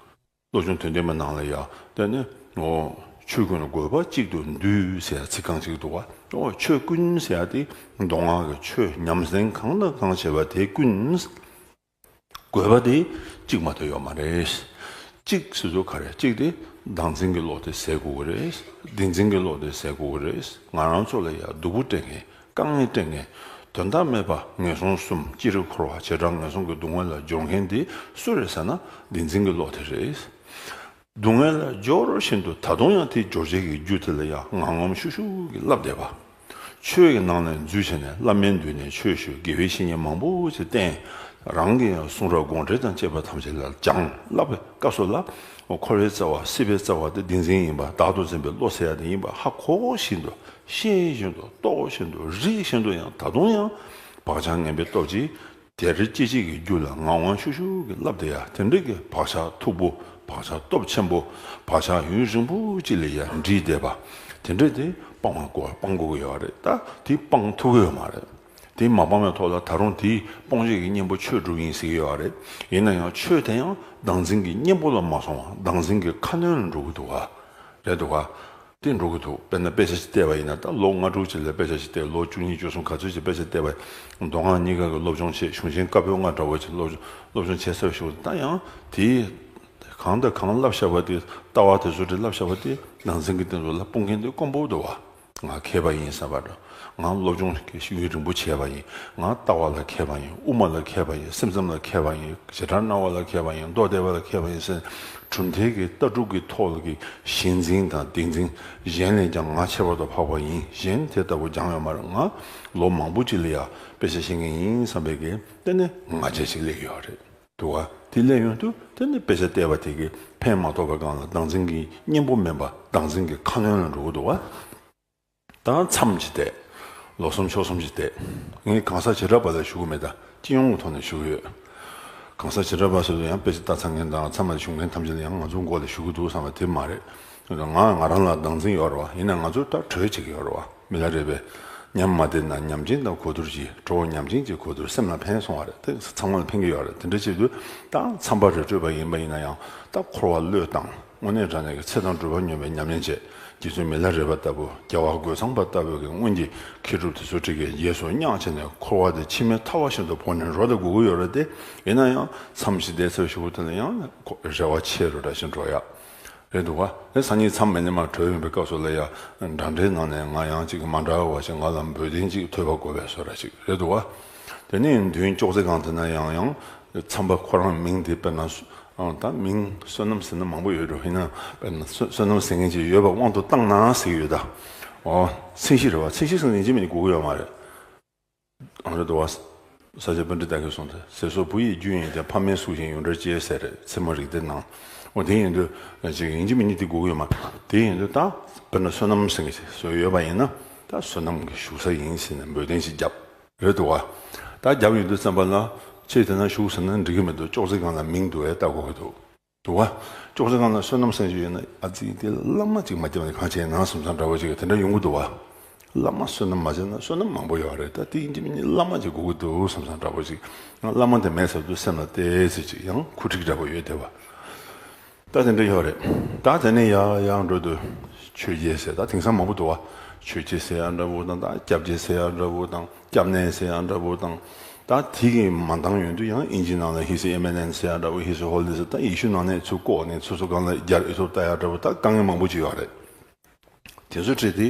བློ་སྦྱོང་དོན་ལྡན་པའི་ནང་ལ་ཡང་དེ་ནས། འོ། ཆོས་ཀུན་དགོས་པ་གཅིག་ཏུ་འདུས་ཟེར་ཚིག་རྐང་གཅིག་འདུག་པ། འོ། ཆོས་ཀུན་ཟེར་ཡ་དེ་མདོ་སྔགས་ཀྱི་ཆོས་ཉམས་ལེན་གང་དང་གང་བྱས་པ་དེ་ཀུན། དགོས་པ་དེ་གཅིག་མ་གཏོགས་ཡོད་མ་རེད། གཅིག་ཟེར་དུས་ག་རེ། གཅིག་དེ་བདག་འཛིན་གྱི་བློ་དེ་ཟད་དགོས་ཀྱི་རེད། བདེན་འཛིན་གྱི་བློ་དེ་ཟད་དགོས་ཀྱི་རེད། ང་རང་ཚོ་ལ་ཡང་སྡུག་པོ་སྤྲད་མཁན། དཀའ་ངལ་སྤྲད་མཁན། དོན་དག་མེད་པ་ངན་སོང་གསུམ། ཅི་རིགས་འཁོར་བ། བྱེ་བྲག་ངན་སོང་གི་སྡུག་བསྔལ་ལ་སྦྱོར་མཁན་དེ་སུ་རེད་ཟེར་ན། བདེན་འཛིན་གྱི་བློ་དེ་རེད། སྡུག་བསྔལ་ལ་སྦྱོར་བཞིན་དུ། ད་དུང་ཡང་དེ་སྦྱོར་བྱེད་ཀྱི་རྒྱུ་དེ་ལ་ཡང་ངང་ངམ་ཤུག་ཤུག་གིས་བསླབ་བསྡད་པ། ཆོས་ཀྱི་ནང་ནས་འཛུལ་བྱས་ནས། བླ་མའི་མདུན་ནས་ཆོས་ཞུས། དགེ་བའི་བཤེས་གཉེན་མང་པོ་ཞིག་བསྟེན། རང་གི་ཡང་གསུང་རབ་དགོངས་འགྲེལ་དང་བཅས་པ་ཐམས་ཅད་ལ་སྦྱངས། བསླབ་པའི་སྐབས་སུ་ལ། འཁོར་བའི་རྩ་བ། སྲིད་པའི་རྩ་བ་དེ་བདེན་འཛིན་ཡིན་པ། བདག་ཏུ་འཛིན་པའི་བློ་ཟེར་ཡ་དེ་ཡིན་པ་ཧ་གོ་བཞིན་དུ། ཤེས་བཞིན་དུ། རྟོགས་བཞིན་དུ། རིག་བཞིན་དུ་ཡང་ད་དུང་ཡང་བག་ཆགས་ངན་པའི་སྟོབས་ཀྱིས། དེ་རེ་སྐྱེད་བྱེད་ཀྱི་རྒྱུ་ལ་ངང་དབང་ཤུག་ཤུག་གིས་བསླབ་བསྡད་ཡ། དེ་འདྲ་གི་བག་ཆགས་མཐུག་པོ། བག་ཆགས་སྟོབས་ཆེན་པོ། བག་ཆགས་ཡུན་རིང་པོ་ཅིག་ལ་ཡ་འདྲིས་བསྡད་པ། དེ་འདྲ་དེ་སྤང་བ་དགོས། སྤང་དགོས་ཀྱི་ཡོད་རེད། ད་དེ་སྤང་ཐུབ་ཀྱི་ཡོད་མ་རེད། དེ་མ་སྤངས་པའི་ཐོག་ལ་ད་རུང་དེའི་སྤོང་བྱེད་ཀྱི་གཉེན་པོ་ཆོས་སྒྲུབ་ཡིན་ཟེར་གྱི་ཡོད་རེད། ཡིན་ན་ཡང་ཆོས་དེ་ཡང་བདག་འཛིན་གྱི་གཉེན་པོ་ལ་མ་སོང་བ། བདག་འཛིན་གྱི་ཁ་གནོན་ལ་འགྲོ་གི་འདུག་ག། རེད་འདུག་ག། དེ་འགྲོ་གི་འདུག། དཔེར་ན་དཔེ་ཆ་ཞིག་བལྟས་པ་ཡིན་ན། ད་ལོ་ལྔ་དྲུག་ཅིག་ལ་དཔེ་ཆ་ཞིག་བལྟས། ལོ་བཅུ་གཉིས་བཅུ་གསུམ་ག་ཚོད་ཅིག་དཔེ་ཆ་བལྟས་པ་ཡིན། མདོ་སྔགས་གཉིས་ཀ་གི་སློབ་སྦྱོང་བྱས། གཞུང་ཆེན་བཀའ་པོད་ལྔ་འདྲ་བོ་ཅིག་སློབ་སྦྱོང་བྱས་ཚར་བའི་གཞུག་ད་ཡང་དེ་གང་དང་གང་བསླབ་བཞག་པ་དེ། ལྟ་བ་དེ་ཚོ་དེ་བསླབ་བཞག་པ་དེ་བདག་འཛིན་གྱི་སྟེང་དུ་ལ་སྤུངས་མཁན་དེ་དཀོན་པོ་འདུག་བ། ང་མཁས་པ་ཡིན་བསམ་པ་འདྲ། ང་སློབ་སྦྱོང་ཡུན་རིང་པོ་བྱས་པ་ཡིན། ང་ལྟ་བ་ལ་མཁས་པ་ཡིན། དབུ་མ་ལ་མཁས་པ་ཡིན། སེམས་ཙམ་ལ་མཁས་པ་ཡིན། བྱེ་བྲག་སྨྲ་བ་ལ་མཁས་པ་ཡིན། མདོ་སྡེ་པ་ལ་མཁས་པ་ཡིན་ཟེར། གྲུབ་མཐའི་གི་ལྟ་གྲུབ་ཀྱི་ཐོག་ལ་གི་གཞི་འཛིན་དང་བདེན་འཛིན། གཞན་ལས་ཀྱང་ང་ཁྱད་པར་དུ་འཕགས་པ་ཡིན། གཞན་དེ་ལྟ་བུ་སྦྱངས་ཡོད་མ་རེད། ང་ལོ་མང་པོ་ཅིག་ལ་ཡ་དཔེ་ཆ་ཤེས་མཁན་ཡིན་བསམ་པའི་གི་དེ་ནི་ང་རྒྱལ་ཅིག་སླེབས་ཡོད་རེད། འདུག་ག། དེ་སླེབས་ཡོང་དུས་དེ་ནི་དཔེ་ཆ་བལྟས་པ་དེ་གིས་ཕན་མ་ཐོགས་པའི་སྒང་ལ་བདག་འཛིན་གྱི་གཉེན་པོ་མིན་པ། བདག་འཛིན་གྱི་ཁ་གནོན་ལ་འགྲོ་གི་འདུག་ག། ད་མཚམས་ཅིག་བསྡད། ལོ་གསུམ་ཕྱོགས་གསུམ་ཅིག་བསྡད། ངས་གང་ཟག་བྱེ་བྲག་པ་ལ་ཞུ་གི་མེད། ད་སྤྱི་ཡོངས་ཀྱི་ཐོག་ནས་ཞུ་གི་ཡོད། གང་ཟག་བྱེ་བྲག་པ་ཟེར་དུས་ཡང་དཔེ་ཆ་ལྟ་ཚར་མཁན་དང་ཚང་མ་ཞུ་མཁན་ཐམས་ཅད་ལ་ཡང་ང་ཚོ་མགོ་ལ་ཞུ་གི་འདུག་བསམ་པ་དེ་མ་རེད། ང་ང་རང་ལ་བདག་འཛིན་ཡོད་རེད་བ། ཡིན་ན་ང་ཚོས་ད་གྲོས་བྱེད་ཀྱི་ཡོད་རེད་བ། མི་ལ་རས་པས། ཉམས་མ་བདེ་ན་ཉམས་ཅན་དང་གོ་བསྡུར་གྱིས། གྲོགས་ཉམས་ཅན་གྱི་གོ་བསྡུར་སེམས་ལ་ཕན་གསུང་བ་རེད། དེ་ཚང་མ་ལ་ཕན་གྱི་ཡོད་རེད། དེ་འདྲ་བྱེད་དུས་ད་མཚམས་པ་རེ་སྤྲོད་པ་ཡིན་པ་ཡིན་ན་ཡང་ད་འཁོར་བ་བློས་བཏང་། དངོས་གནས་དྲང་གནས་ཀྱི་ཚེ་དང་སྒྲུབ་པ་སྙོམས་པའི་ཉམས་ལེན་བྱེད། རྗེ་བཙུན་མི་ལ་རས་པ་ལྟ་བུ། རྒྱལ་བ་རྒོད་ཚང་པ་ལྟ་བུ་གི་སྔོན་གྱི་མཁས་གྲུབ་དེ་ཚོ་ཁྲིད་ཀྱི་རྗེས་སུ་བསྙེགས་བྱས་ནས་འཁོར་བ་དེ་ཕྱི་མའི་ཐར་བ་བཞིན་དུ་བོར་ནས་འགྲོ་དགོས་ཀྱི་ཡོད་རེད་དེ། ཡིན་ན་ཡང་མཚམས་ཤིག་བསྡད་ཚར་ཞུ་དེ་ལ་ཡང་རེ་བ་ཆེ་རུ་འདྲ་ཞིག་འགྲོ་ཡ། རེད་འདུག་བ། དེ་སང་ཉིན་མཚམས་མེད་ནས་མར་གྲོལ་ཡོང་བའི་སྐབས་སུ་ལ་ཡ། འདྲ་འདྲའི་ནང་ནས་ང་ཡང་ཅིག་མ་འདྲ་བ་ཞིག་ང་ལ་འབོལ་གདན་ཅིག་ཐོས་པ་དགོས་པའི་བཟོ་འདྲ་ཞིག་རེད་འདུག་བ། དེ་ནས་མདུན་ཅོག་ཙེ་སྒང་དེ་ན་ཡང་ཡང་མཚམས་པ་ཁོ་རང་མིང་དེ་དཔེར་ན་སོ། ཨང་། ད་མིང་བསོད་ནམས་ཟེར་ན་མང་པོ་ཡོད་འགྲོ། ཡིན་ན་དཔེར་ན་བསོད་བསོད་ནམས་ཟེར་མཁན་ཅིག་ཡོད་པ་དབང་དུ་བཏང་ན་ཟེར་གྱི་ཡོད་ད། ཨོ། མཚན་གཞི་རེད་བ། མཚན་གཞི་ཟེར་ན་ཡིན་གཅིག་མིན་གཅིག་དགོས་ཀྱི་ཡོད་མ་རེད། ཨང་། རེད་འདུག་བ། ས་སྐྱ་པཎྜི་ཏ་གིས་གསུངས་ཏེ། ཟས་སོགས་བུ་ཡི་རྒྱུ་ཡིན་ཏེ། ཕ་མའི་གཟུགས་བཞིན་ཡོངས་འབྲེལ་སྐྱེ་ཟེར་རེད། ཚད་མ་རིགས་གཏེར་ནང་། འོ་དེ་ཡིན་དུས་ཅིག་ཡིན་གཅིག་མིན་གཅིག་དེ་དགོས་ཀྱི་ཡོད་མ་རེད། དེ་ཡིན་དུས་ད་དཔེར་ན་བསོད་ནམས་ཟེར་མཁན་ཞིག་བཟོས་ཡོད་པ་ཡིན་ན། ད་བསོད་ནམས་ཀྱི་བཞུགས་ས་ཡིན་ཟེར་ནས་འབོལ་གདན་ཞིག་བརྒྱབ། རེད་འདུག་བ། ད་རྒྱབ་ཡོང་དུས་ཙམ་པ་ལ་ཁྱེད་དེ་ན་བཞུགས་ཟེར་ན་འགྲིག་གི་མི་འདུག་ཅོག་ཙེ་སྒང་ལ་མིང་འདུག་བས་ལྟ་དགོས་ཀྱི་འདུག་འདུག་བ། ཅོག་ཙེ་སྒང་ལ་བསོད་ནམས་ཟེར་གྱི་ཡོད་ན། ཨ་ཙི། དེ་བླ་མ་ཅིག་མ་བརྒྱབ་ན་གང་བྱས་ན་བསམ་བསམ་འདྲ་བོ་ཅིག་དེ་འདྲ་ཡོང་གི་འདུག་བ། བླ་མ་བསོད་ནམས་མ་བྱས་ན་བསོད་ནམས་མང་པོ་ཡོད་རེད། ད་དེ་ཡིན་གཅིག་མིན་གཅིག་བླ་མ་ཅིག་དགོས་ཀྱི་འདུག་བསམ་བསམ་འདྲ་བོ་ཅིག་ང་བླ་མ་དེ་མེད་ཟེར་དུས་སེམས་ལ་བལྟས་ཟེར་ཅིག་ཡང་ཁུ་འཕྲིག་འདྲ་བོ་ཡོད་དེ་བ། ད་དེ་འདྲ་ཡོད་རེད། ད་དེ་ནས་ཡར་ཡར་འགྲོ་དུས་ཆོས་རྗེ་ཟེར། ད་དེང་སང་མང་པོ་འདུག་བ། ཆོས་རྗེ་ཟེར་ཡ་འདྲ་བོ་དང་། ད་སྐྱབས་རྗེ་ཟེར་ཡ་འདྲ་བོ་དང་། སྐྱབས་གནས་ཟེར་ཡ་འདྲ་བོ་དང་། ད་དེ་གི་མ་འདང་ཡོང་དུས་ཡང་དབྱིན་ཇི་ནང་ལ་His Eminence ཟེར་ཡ་འདྲ་བོ། His Holiness ཟེར། ད་ཡེ་ཤུ་ནང་ནས་ཚུར་བཀོག་ནས་སོ་སོ་སྒང་ལ་སྦྱར་ཨེ་ཐུབ་ལྟ་ཡ་འདྲ་བོ། ད་དཀའ་ངལ་མང་པོ་ཅིག་ཡོད་རེད། དེ་ཚོ་ཁྲིད་དེ་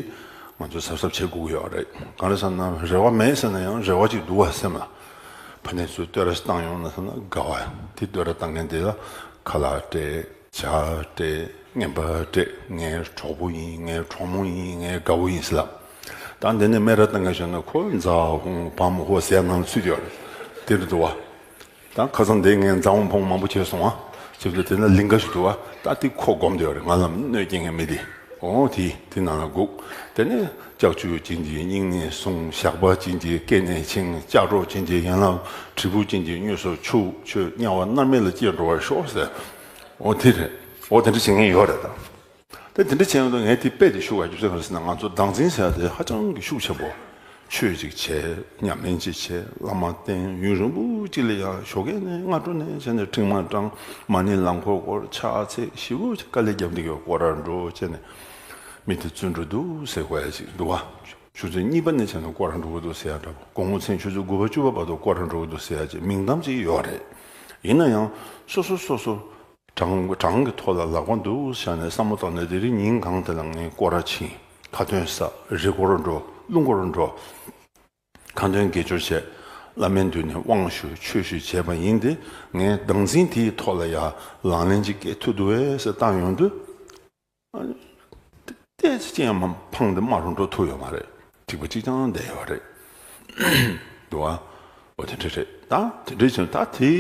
ང་ཚོ་གཟབ་གཟབ་བྱེད་དགོས་ཀྱི་ཡོད་རེད། གང་རེད་ཟེར་ན་རེ་བ་མེད་ཟེར་ན་ཡང་རེ་བ་ཅིག་འདུག་བ་སེམས་ལ། ཕ་ནས་ཚུར་བསྟོད་ར་བཏང་ཡོང་ན་ཟེར་ན་དགའ་བ། དེ་བསྟོད་ར་བཏང་མཁན་དེ་ལ་ཁ་ལག་སྤྲད། ཇ་སྤྲད། རྔན་པ་སྤྲད། ངའི་གྲོགས་པོ་ཡིན། ངའི་གྲོགས་མོ་ཡིན། ངའི་དགའ་བོ་ཡིན་ཟེར་ལབ། ད་འདི་ནས་སྨད་ར་བཏང་མཁན་བྱུང་ན་ཁོ་འཛའ་ཧུང་བམ་ཧོ་ཟེར་ནང་ཚུད་ཡོད་རེད། དེ་རེད་འདུག་བ། ད་ཁ་སང་དེ་ངས་འཛའ་ཧུང་བམ་ཧོ་མང་པོ་བྱས་སོང་ཨ། བྱས་དུས་དེ་ན་ལིང་ག་ཞིག་འདུག་བ། ད་དེ་ཁོ་སྒོམ་བསྡད་ཡོད་རེད། ང་ལ་གནོད་སྐྱེལ་མཁན་མི་དེ། འོ་དེ་དེ་ནང་ལ་སྒུག་དེ་ནས་ལྕགས་ཀྱུ་བྱིན་གྱིས་སྙིང་ནས་བཟུང་། ཞགས་པ་བྱིན་གྱིས་སྐེ་ནས་འཆིང་། ལྕགས་སྒྲོག་བྱིན་གྱིས་ཡན་ལག་དྲིལ་བུ་བྱིན་གྱིས་དངོས་སུ་ཆུག་ཁྱོད་དམྱལ་བ་མནར་མེད་ལ་སྐྱེས་འགྲོ་བར་ཤོག་ཟེར། འོ་དེ་རེད། འོ་དེ་འདྲ་བྱེད་མཁན་ཡོད་རེད་ད། ད་དེ་འདྲ་བྱས་ཡོང་དུས་ངས་དེ་དཔེ་དེ་ཞུ་བ་རྒྱུ་མཚན་ག་རེ་ཟེར་ན། ང་ཚོ་བདག་འཛིན་ཟེར་ཡ་དེ་ཧ་ཅང་གི་ཤུགས་ཆེན་པོ། ཆོས་ཅིག་བྱས། ཉམས་ལེན་ཅིག་བྱས། བླ་མ་བསྟེན། ཡུན་རིང་པོ་ཅིག་ལ་ཡང་ཞོགས་ཀས་ནས་སྔ་དྲོ་ནས་བྱས་ནས་ཕྲེང་བ་བགྲངས། མ་ཎི་ལམ་འཁོར་བསྐོར། ཕྱག་འཚལ། ཞེ་པོ་ཅིག་དཀའ་ལས་བརྒྱབ་འདི་གའི་སྐོར་ར་འགྲོ་བྱས་ནས་མི་དེ་བཙོན་གྲོལ་འདུག་ཟེར་དགོས་ཡ་ཅིག་འདུག་བ། ཆུ་ཚོད་གཉིས་པ་ནས་བྱས་ནས་སྐོར་ར་འགྲོ་གི་འདུག་ཟེར་ཡ་འདྲ་པོ། དགོང་མོ་མཚན་ཆུ་ཚོད་དགུ་པ་བཅུ་པ་བར་དུ་སྐོར་ར་འགྲོ་གི་འདུག་ཟེར་ཡ་ཅིག་མིང་གཏམ་ཅིག་ཡོད་རེད། ཡིན་ན་ཡང་སོ་སོ་སོ་སོ། གྲངས་གྲངས་ཀྱི་ཐོག་ལ་ལག་པ་འདུག་བཞག་ནས་བསམ་བློ་བཏང་ནས། དེ་རིང་ཉིན་གང་དེ་ལ་ངས་སྐོར་ར་ཕྱིན། ཁ་ཏོན་ཟ། རི་སྐོར་འགྲོ། ཀླུང་སྐོར་འགྲོ། ཁ་ཏོན་དགེ་སྦྱོར་བྱས། བླ་མའི་མདུན་ནས་དབང་ཞུ། ཆོས་ཞུ་བྱས་པ་ཡིན་ཏེ། ངས་བདག་འཛིན་དེའི་ཐོག་ལ་ཡ་ལག་ལེན་ཅིག་སྐྱེལ་ཐུབ་འདུག་བས་ཟེར་བཏང་ཡོང་དུས། ཏོག་ཙམ་ཅིག་ཡང་མ་འཕངས་ཏེ་མ་རུ་འགྲོ་ཐུབ་ཡོད་མ་རེད། ཐིགས་པ་གཅིག་རྐྱང་བསྡད་ཡོད་རེད། འདུག་བ། འོ་དེ་འདྲ་རེད། ད་དེ་འདྲ་བྱས་ན་ད་དེ་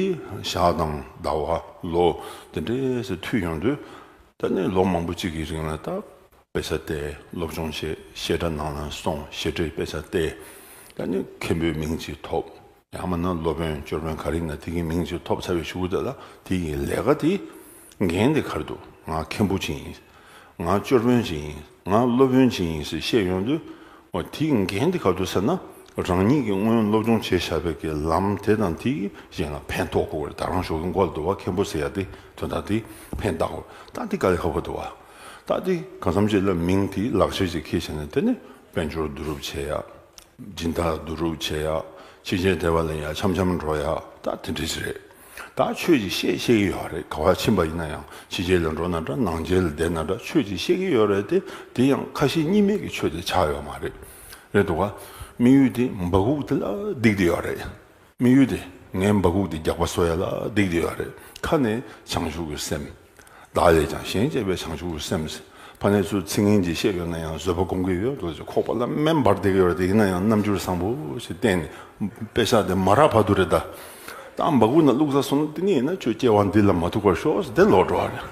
ཞག་དང་ཟླ་བ་ལོ་དེ་འདྲ་ཟེར་མཐུད་ཡོང་དུས། ད་ནི་ལོ་མང་པོ་གཅིག་གི་རིང་ལ་ད་དཔེ་ཆ་བལྟས། སློབ་སྦྱོང་བྱས། བཤད་གྲྭ་ནང་ལ་སོང་། བཤད་གྲྭའི་དཔེ་ཆ་བལྟས། ད་ནི་མཁན་པོའི་མིང་ཅིག་ཐོབ། ཡང་མིན་ན་སློབ་དཔོན་སྐྱོར་དཔོན་ག་རེ་ཡིན་ན་དེ་གི་མིང་ཅིག་ཐོབ་ཚར་བའི་གཞུག་གུ་དེ་ལ་དེ་ཡི་ལས་ཀ་དེ་འགན་དེ་ག་རེ་འདུག་ང་མཁན་པོ་ཅིག་ཡིན། ང་སྐྱོར་དཔོན་ཅིག་ཡིན། ང་སློབ་དཔོན་ཅིག་ཡིན་ཟེར་བཤད་ཡོང་དུས། འོ་དེའི་འགན་དེ་ག་རེ་འདུག་ཟེར་ན། རང་ཉིད་ཀྱིས་སྔོན་སློབ་སྦྱོང་བྱས་བཞག་པའི་གི་ལམ་དེ་དང་དེ་གིས་གཞན་ལ་ཕན་ཐོགས་དགོས་པ་རེད། ད་རང་ཞོགས་ཀྱི་མགོ་ལ་འདུག་བ། མཁན་པོ་ཟེར་ཡ་དེ་དོན་དག་དེ་ཕན་བཏགས་དགོས། ད་དེ་དཀའ་ལས་ཁག་པོ་འདུག་བ། ད་དེ་གང་འཚམ་ཅིག་ལ་མིང་དེ་ལག་ཁྱེར་ཅིག་འཁྱེར་བྱས་ནས། དེ་ནས་དཔལ་འབྱོར་བསྡུ་རུབ་བྱེད་ཡ། སྦྱིན་བདག་བསྡུ་རུབ་བྱེད་ཡ། ཕྱི་རྒྱལ་བསྡད་པ་ལ་ཡ་འཆམ་འཆམ་འགྲོ་ཡ། ད་དེ་འདྲ་ཞིག་རེད། ད་ཆོས་ཅིག་བཤད་ཤེས་ཀྱི་ཡོད་རེད། ག་བ་ཕྱིན་པ་ཡིན་ན་ཡང་། ཕྱི་རྒྱལ་ལ་འགྲོ་ན་འདྲ། ནང་རྒྱལ་ལ་བསྡད་ན་འདྲ། ཆོས་ཅིག་བཤད་ཀྱི་ཡོད་རེད་དེ། དེ་ཡང་ཁ་ཞེ་གཉིས་མེད་ཀྱི་ཆོས་དེ་ཆགས་ཡོད་མ་རེད། རེད་འདུག་ག་དམིགས་ཡུལ་དེ་འབག་འཁུག་དེ་ལ་བསྡིགས་བསྡད་ཡོད་རེད། དམིགས་ཡུལ་དེ་ངའི་འབག་འཁུག་དེ་རྒྱགས་པ་བཟོ་ཡ་ལ་བསྡིགས་བསྡད་ཡོད་རེད། ཁ་ནས་བྱང་ཆུབ་ཀྱི་སེམས། བདག་ལས་ཀྱང་གཞན་གཅེས་པའི་བྱང་ཆུབ་ཀྱི་སེམས། ཕ་ནས་ཚུར་ཚིག་ངན་ཅིག་བཤད་ཡོང་ན་ཡང་བཟོད་པ་སྒོམ་གྱི་ཡོད་འདུག་ཅེས་ཁོག་པ་ལ་སྨན་འབར་བསྡད་ཀྱི་ཡོད་རེད་དེ། ཡིན་ན་ཡང་རྣམ་འགྱུར་བཟང་པོ་ཞིག་བསྟན་ནས། དཔེ་ཆ་དེ་མ་རག་བར་དུ་རེད་ད། ད་འབག་འཁུག་ནང་བླུགས་ཚར་སོང་ན། དེ་ནས་ཡིན་ན་ཁྱོད་སྐྱེ་བ་འདི་ལ་མ་ཐུག་པར་ཤོག་ཟེར་དེ་ལོག་འགྲོ་བ་རེད།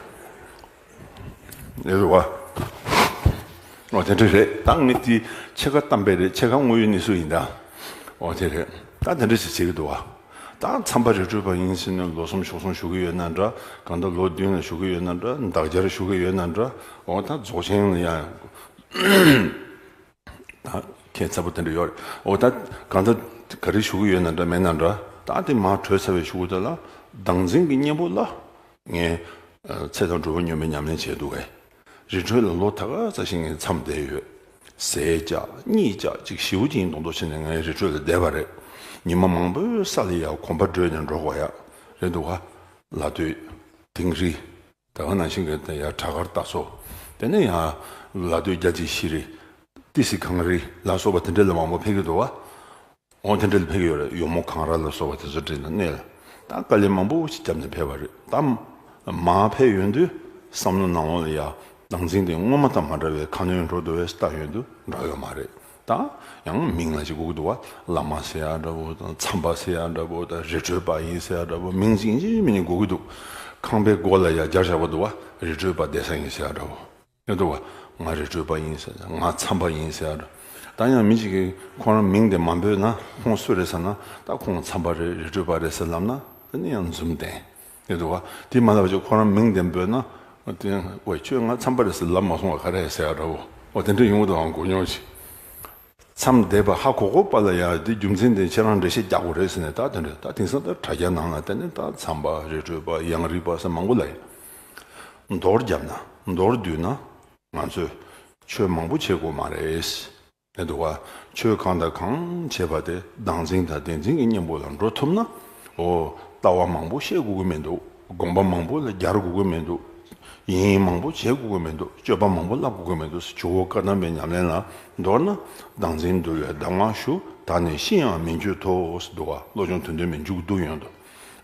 ཡོད་རེད་བ། འོ་དེ་འདྲ་རེད། ད་ངས་དེ་ཕྱེད་ཀ་གཏམ་དཔེ་རེད། ཕྱེད་ཀ་དངོས་ཡོད་གནས་ཚུལ་ཡིན་ད། འོ་དེ་རེད། ད་དེ་འདྲ་ཞིག་བྱེད་ཀྱི་འདུག་བ། ད་མཚམས་པ་རི་ཁྲོད་པ་ཡིན་ཟེར་ནས་ལོ་གསུམ་ཕྱོགས་གསུམ་བཞུགས་ཀྱི་ཡོད་ན་འདྲ། གང་ལྟར་ལོ་བདུན་ལ་བཞུགས་ཀྱི་ཡོད་ན་འདྲ། འདག་སྦྱར་བཞུགས་ཀྱི་ཡོད་ན་འདྲ། འོ་ད་རྫོགས་ཆེན་ལ་ཡང་། ད་ ཁྱད་མཚར་པོ་དེ་འདྲ་ཡོད་རེད། འོ་ད་གང་ལྟར་ག་རེ་ཞུ་གི་ཡོད་ན་འདྲ་མེད་ན་འདྲ། ད་དེ་མར་གྲོལ་ཚར་བའི་གཞུག་གུ་དེ་ལ་བདག་འཛིན་གྱི་གཉེན་པོ་ལ་ངས་ཚེ་དང་སྒྲུབ་པ་སྙོམས་པའི་ཉམས་ལེན་བྱས་འདུག་གས། རི་ཁྲོད་ལ་ལོ་ད་ག་ཚོད་ཞིག་ངས་མཚམས་བསྡད་ཡོད། ཟས་བཅག་གཉིད་བཅག་ཅིག་ཞེ་པོ་ཅིག་ཡིན་མདོག་མདོག་བྱས་ནས་ངས་རི་ཁྲོད་ལ་བསྡད་པ་རེད། ཉི་མ་མང་པོའི་ས་ལ་ཡ་གོམ་པ་བགྲོད་ནས་འགྲོ་དགོས་ཡ་རེད་འདུག་ག། ལ་སྟོད། དིང་རི། ད་ག་ནང་བཞིན་གྱི་དེ་ཡང་བྲག་དཀར་རྟ་མཚོ། དེ་ནས་ཡང་ལ་སྟོད་རྒྱ་ཆེ་ཤེས་རིག་ཏི་སི་གངས་རི་ལ་སོགས་པ་དེ་འདྲ་ལ་མང་པོ་ཕེབས་ཀྱི་འདུག་བ། འོ་དེ་འདྲ་ལ་ཕེབས་ཀྱི་ཡོད་རེད། ཡོ་མོ་གངས་ར་ལ་སོགས་པ་དེ་ཚོ་འདྲ་ན་གནས་ལ་ད་དཀའ་ལས་མང་པོ་ཞིག་བརྒྱབ་ནས་ཕེབས་པ་རེད། ད་མར་ཕེབས་ཡོང་དུས་བསམ་བློ་ནང་ལ་ཡ་བདག་འཛིན་དེ་སྔོན་མ་དང་མ་འདྲ་བའི་ཁ་སྣོན་འགྲོ་འདུག་བས་ལྟ་ཡོང་དུས་འདྲ་ཡོད་མ་རེད། ད་ཡང་མིང་ལ་ཅིག་དགོས་ཀྱི་འདུག་བ། བླ་མ་ཟེར་ཡ་འདྲ་བོ་དང་མཚམས་པ་ཟེར་ཡ་འདྲ་བོ་དང་རི་ཁྲོད་པ་ཡིན་ཟེར་ཡ་འདྲ་བོ་མིང་ཅིག་ཡིན་གཅིག་མིན་གཅིག་དགོས་ཀྱི་འདུག། ཁང་པའི་སྒོ་ལ་ཡ་སྦྱར་བཞག་པ་འདུག་བ། རི་ཁྲོད་པ་བསྡད་ས་ཡིན་ཟེར་ཡ་འདྲ་བོ་ཡོད་འདུག་བ། ང་རི་ཁྲོད་པ་ཡིན་ཟེར་ཡ་ང་མཚམས་པ་ཡིན་ཟེར་ཡ་འདྲ། ད་ཡང་མི་གཅིག་གིས་ཁོ་རང་མིང་དེ་མ་འབོད་ན་ཁོང་སུ་རེད་ཟེར་ན་ད་ཁོང་མཚམས་པ་རེད་རི་ཁྲོད་པ་རེད་ཟེར་ལབ་ན་དེ་ནི་ཡང་འཛུམ་ལྡན། དེ་འདུག་བ། དེ་མ་ལབ་ཅིག་ཁོ་རང་མིང་དེ་འབོད་ན། དེ་ཝེ་ཁྱོད་ང་མཚམས་པ་རེད་ཟེར་ལབ་མ་སོང་བ་ག་རེ་ཟེར་ཡ་འདྲ་བོ། འོ་དེ་འདྲ་ཡོང་གི་འདུག་ཨང་གོ་མྱོང་ཅིག། མཚམས་བསྡད་པ་ཧ་གོ་གོ་པ་ལ་ཡ་དེ་རྒྱུ་མཚན་དེ་ཁྱེད་རང་འགྲེལ་བཤད་རྒྱག་དགོས་རེད་ཟེར་ནས་ད་དེ་འདྲ་ད་དེང་སང་ད་དྲ་རྒྱ་ནང་ལ་དེ་ནི་ད་མཚམས་པ་རི་ཁྲོད་པ་ཡང་རིག་པ་ཟེར་མང་པོ་ལ་ཡ། མདོར་བརྒྱབ་ན་མདོར་བསྡུས་ན་ང་ཚོས་ཆོས་མང་པོ་བྱེད་དགོས་མ་རེད། དེ་འདུག་བ། ཆོས་གང་དང་གང་བྱེད་པ་དེ་བདག་འཛིན་དང་བདེན་འཛིན་གྱི་གཉེན་པོ་ལ་འགྲོ་ཐུབ་ན། འོ། ལྟ་བ་མང་པོ་བཤད་དགོས་ཀྱི་མི་འདུག། དགོངས་པ་མང་པོ་ལ་སྦྱར་དགོས་ཀྱི་མི་འདུག། ཡིན་ཡིན་མང་པོ་བྱེད་དགོས་ཀྱི་མི་འདུག། སྤྱོད་པ་མང་པོ་བསླབ་དགོས་ཀྱི་མི་འདུག་ཟེར་ཇོ་བོ་བཀའ་གདམས་པའི་ཉམས་ལེན་ལ་མདོར་ན། བདག་འཛིན་འདུལ་བའི་གདམས་ངག་ཞུ། ད་ནི་ཤི་ཡང་མི་འགྱུར་ཏོ་ཟེར་འདུག་བ། བློ་སྦྱོང་དོན་ལྡན་མའི་མཇུག་བསྡུ་ཡོང་དུ།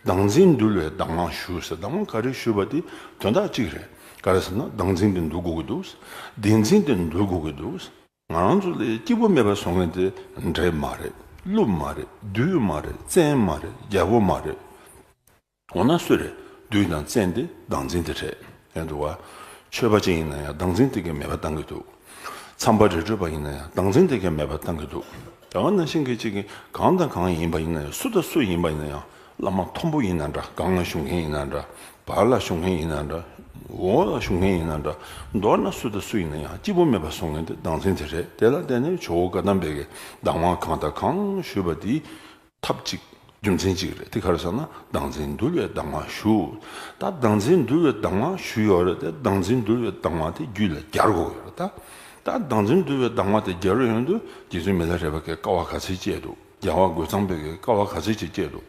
བདག་འཛིན་འདུལ་བའི་གདམས་ངག་ཞུ་ཟེར་གདམས་ངག་ག་རེ་ཞུས་པ་དེ་དོན་དག་གཅིག་རེད། ག་རེ་ཟེར་ན་བདག་འཛིན་དེ་འདུལ་དགོས་ཀྱི་འདུག། བདེན་འཛིན་དེ་འདུལ་དགོས་ཀྱི་འདུག། ང་རང་ཚོ་ལ་སྐྱིད་པོ་མེད་པ་བཟོ་མཁན་དེ་འདྲེ་མ་རེད། ཀླུ་མ་རེད། བདུད་མ་རེད། བཙན་མ་རེད། རྒྱལ་པོ་མ་རེད། འོ་ན་སུ་རེད། བདུད་དང་བཙན་དེ་བདག་འཛིན་དེ་རེད། ཡང་འདུག་བ། ཆོས་པ་ཅིག་ཡིན་ན་ཡང་བདག་འཛིན་དེ་གས་མེད་པ་བཏང་གི་འདུག། མཚམས་པ་རི་ཁྲོད་པ་ཡིན་ན་ཡང་བདག་འཛིན་དེ་གས་མེད་པ་བཏང་གི་འདུག། ད་ག་ནང་བཞིན་གྱི་གཅིག་གིས་གང་དང་གང་ཡིན་པ་ཡིན་ན་ཡང་སུ་དང་སུ་ཡིན་པ་ཡིན་ན་ཡང་བླ་མ་མཐོན་པོ་ཡིན་ན་འདྲ། སྒང་ལ་བཞུགས་མཁན་ཡིན་ན་འདྲ། བར་ལ་བཞུགས་མཁན་ཡིན་ན་འདྲ། འོག་ལ་བཞུགས་མཁན་ཡིན་ན་འདྲ། མདོར་ན་སུ་དང་སུ་ཡིན་ན་ཡང་སྐྱིད་པོ་མེད་པ་བཟོ་མཁན་དེ་བདག་འཛིན་དེ་རེད། དེ་ལ་བརྟེན་ནས་ཇོ་བོ་བཀའ་གདམས་པའི་གདམས་ངག་གང་དང་གང་ཞུས་པ་དེ་ཐབས་གཅིག་རྒྱུ་མཚན་གཅིག་རེད། དེ་ག་རེ་ཟེར་ན་བདག་འཛིན་འདུལ་བའི་གདམས་ངག་ཞུ། ད་བདག་འཛིན་འདུལ་བའི་གདམས་ངག་ཞུས་ཡོད་རེད་དེ། བདག་འཛིན་འདུལ་བའི་གདམས་ངག་དེ་རྒྱུད་ལ་སྦྱར་དགོས་ཡོད་རེད་ད། ད་བདག་འཛིན་འདུལ་བའི་གདམས་ངག་དེ་སྦྱར་ཡོང་དུས་རྗེ་བཙུན་མི་ལ་རས་པ་གིས་དཀའ་བ་ག་ཚོད་སྤྱད་འདུག། རྒྱལ་བ་རྒོད་ཚང་པའི་གི་དཀའ་བ་ག་ཚོད་ཅིག་སྤྱད་འདུག།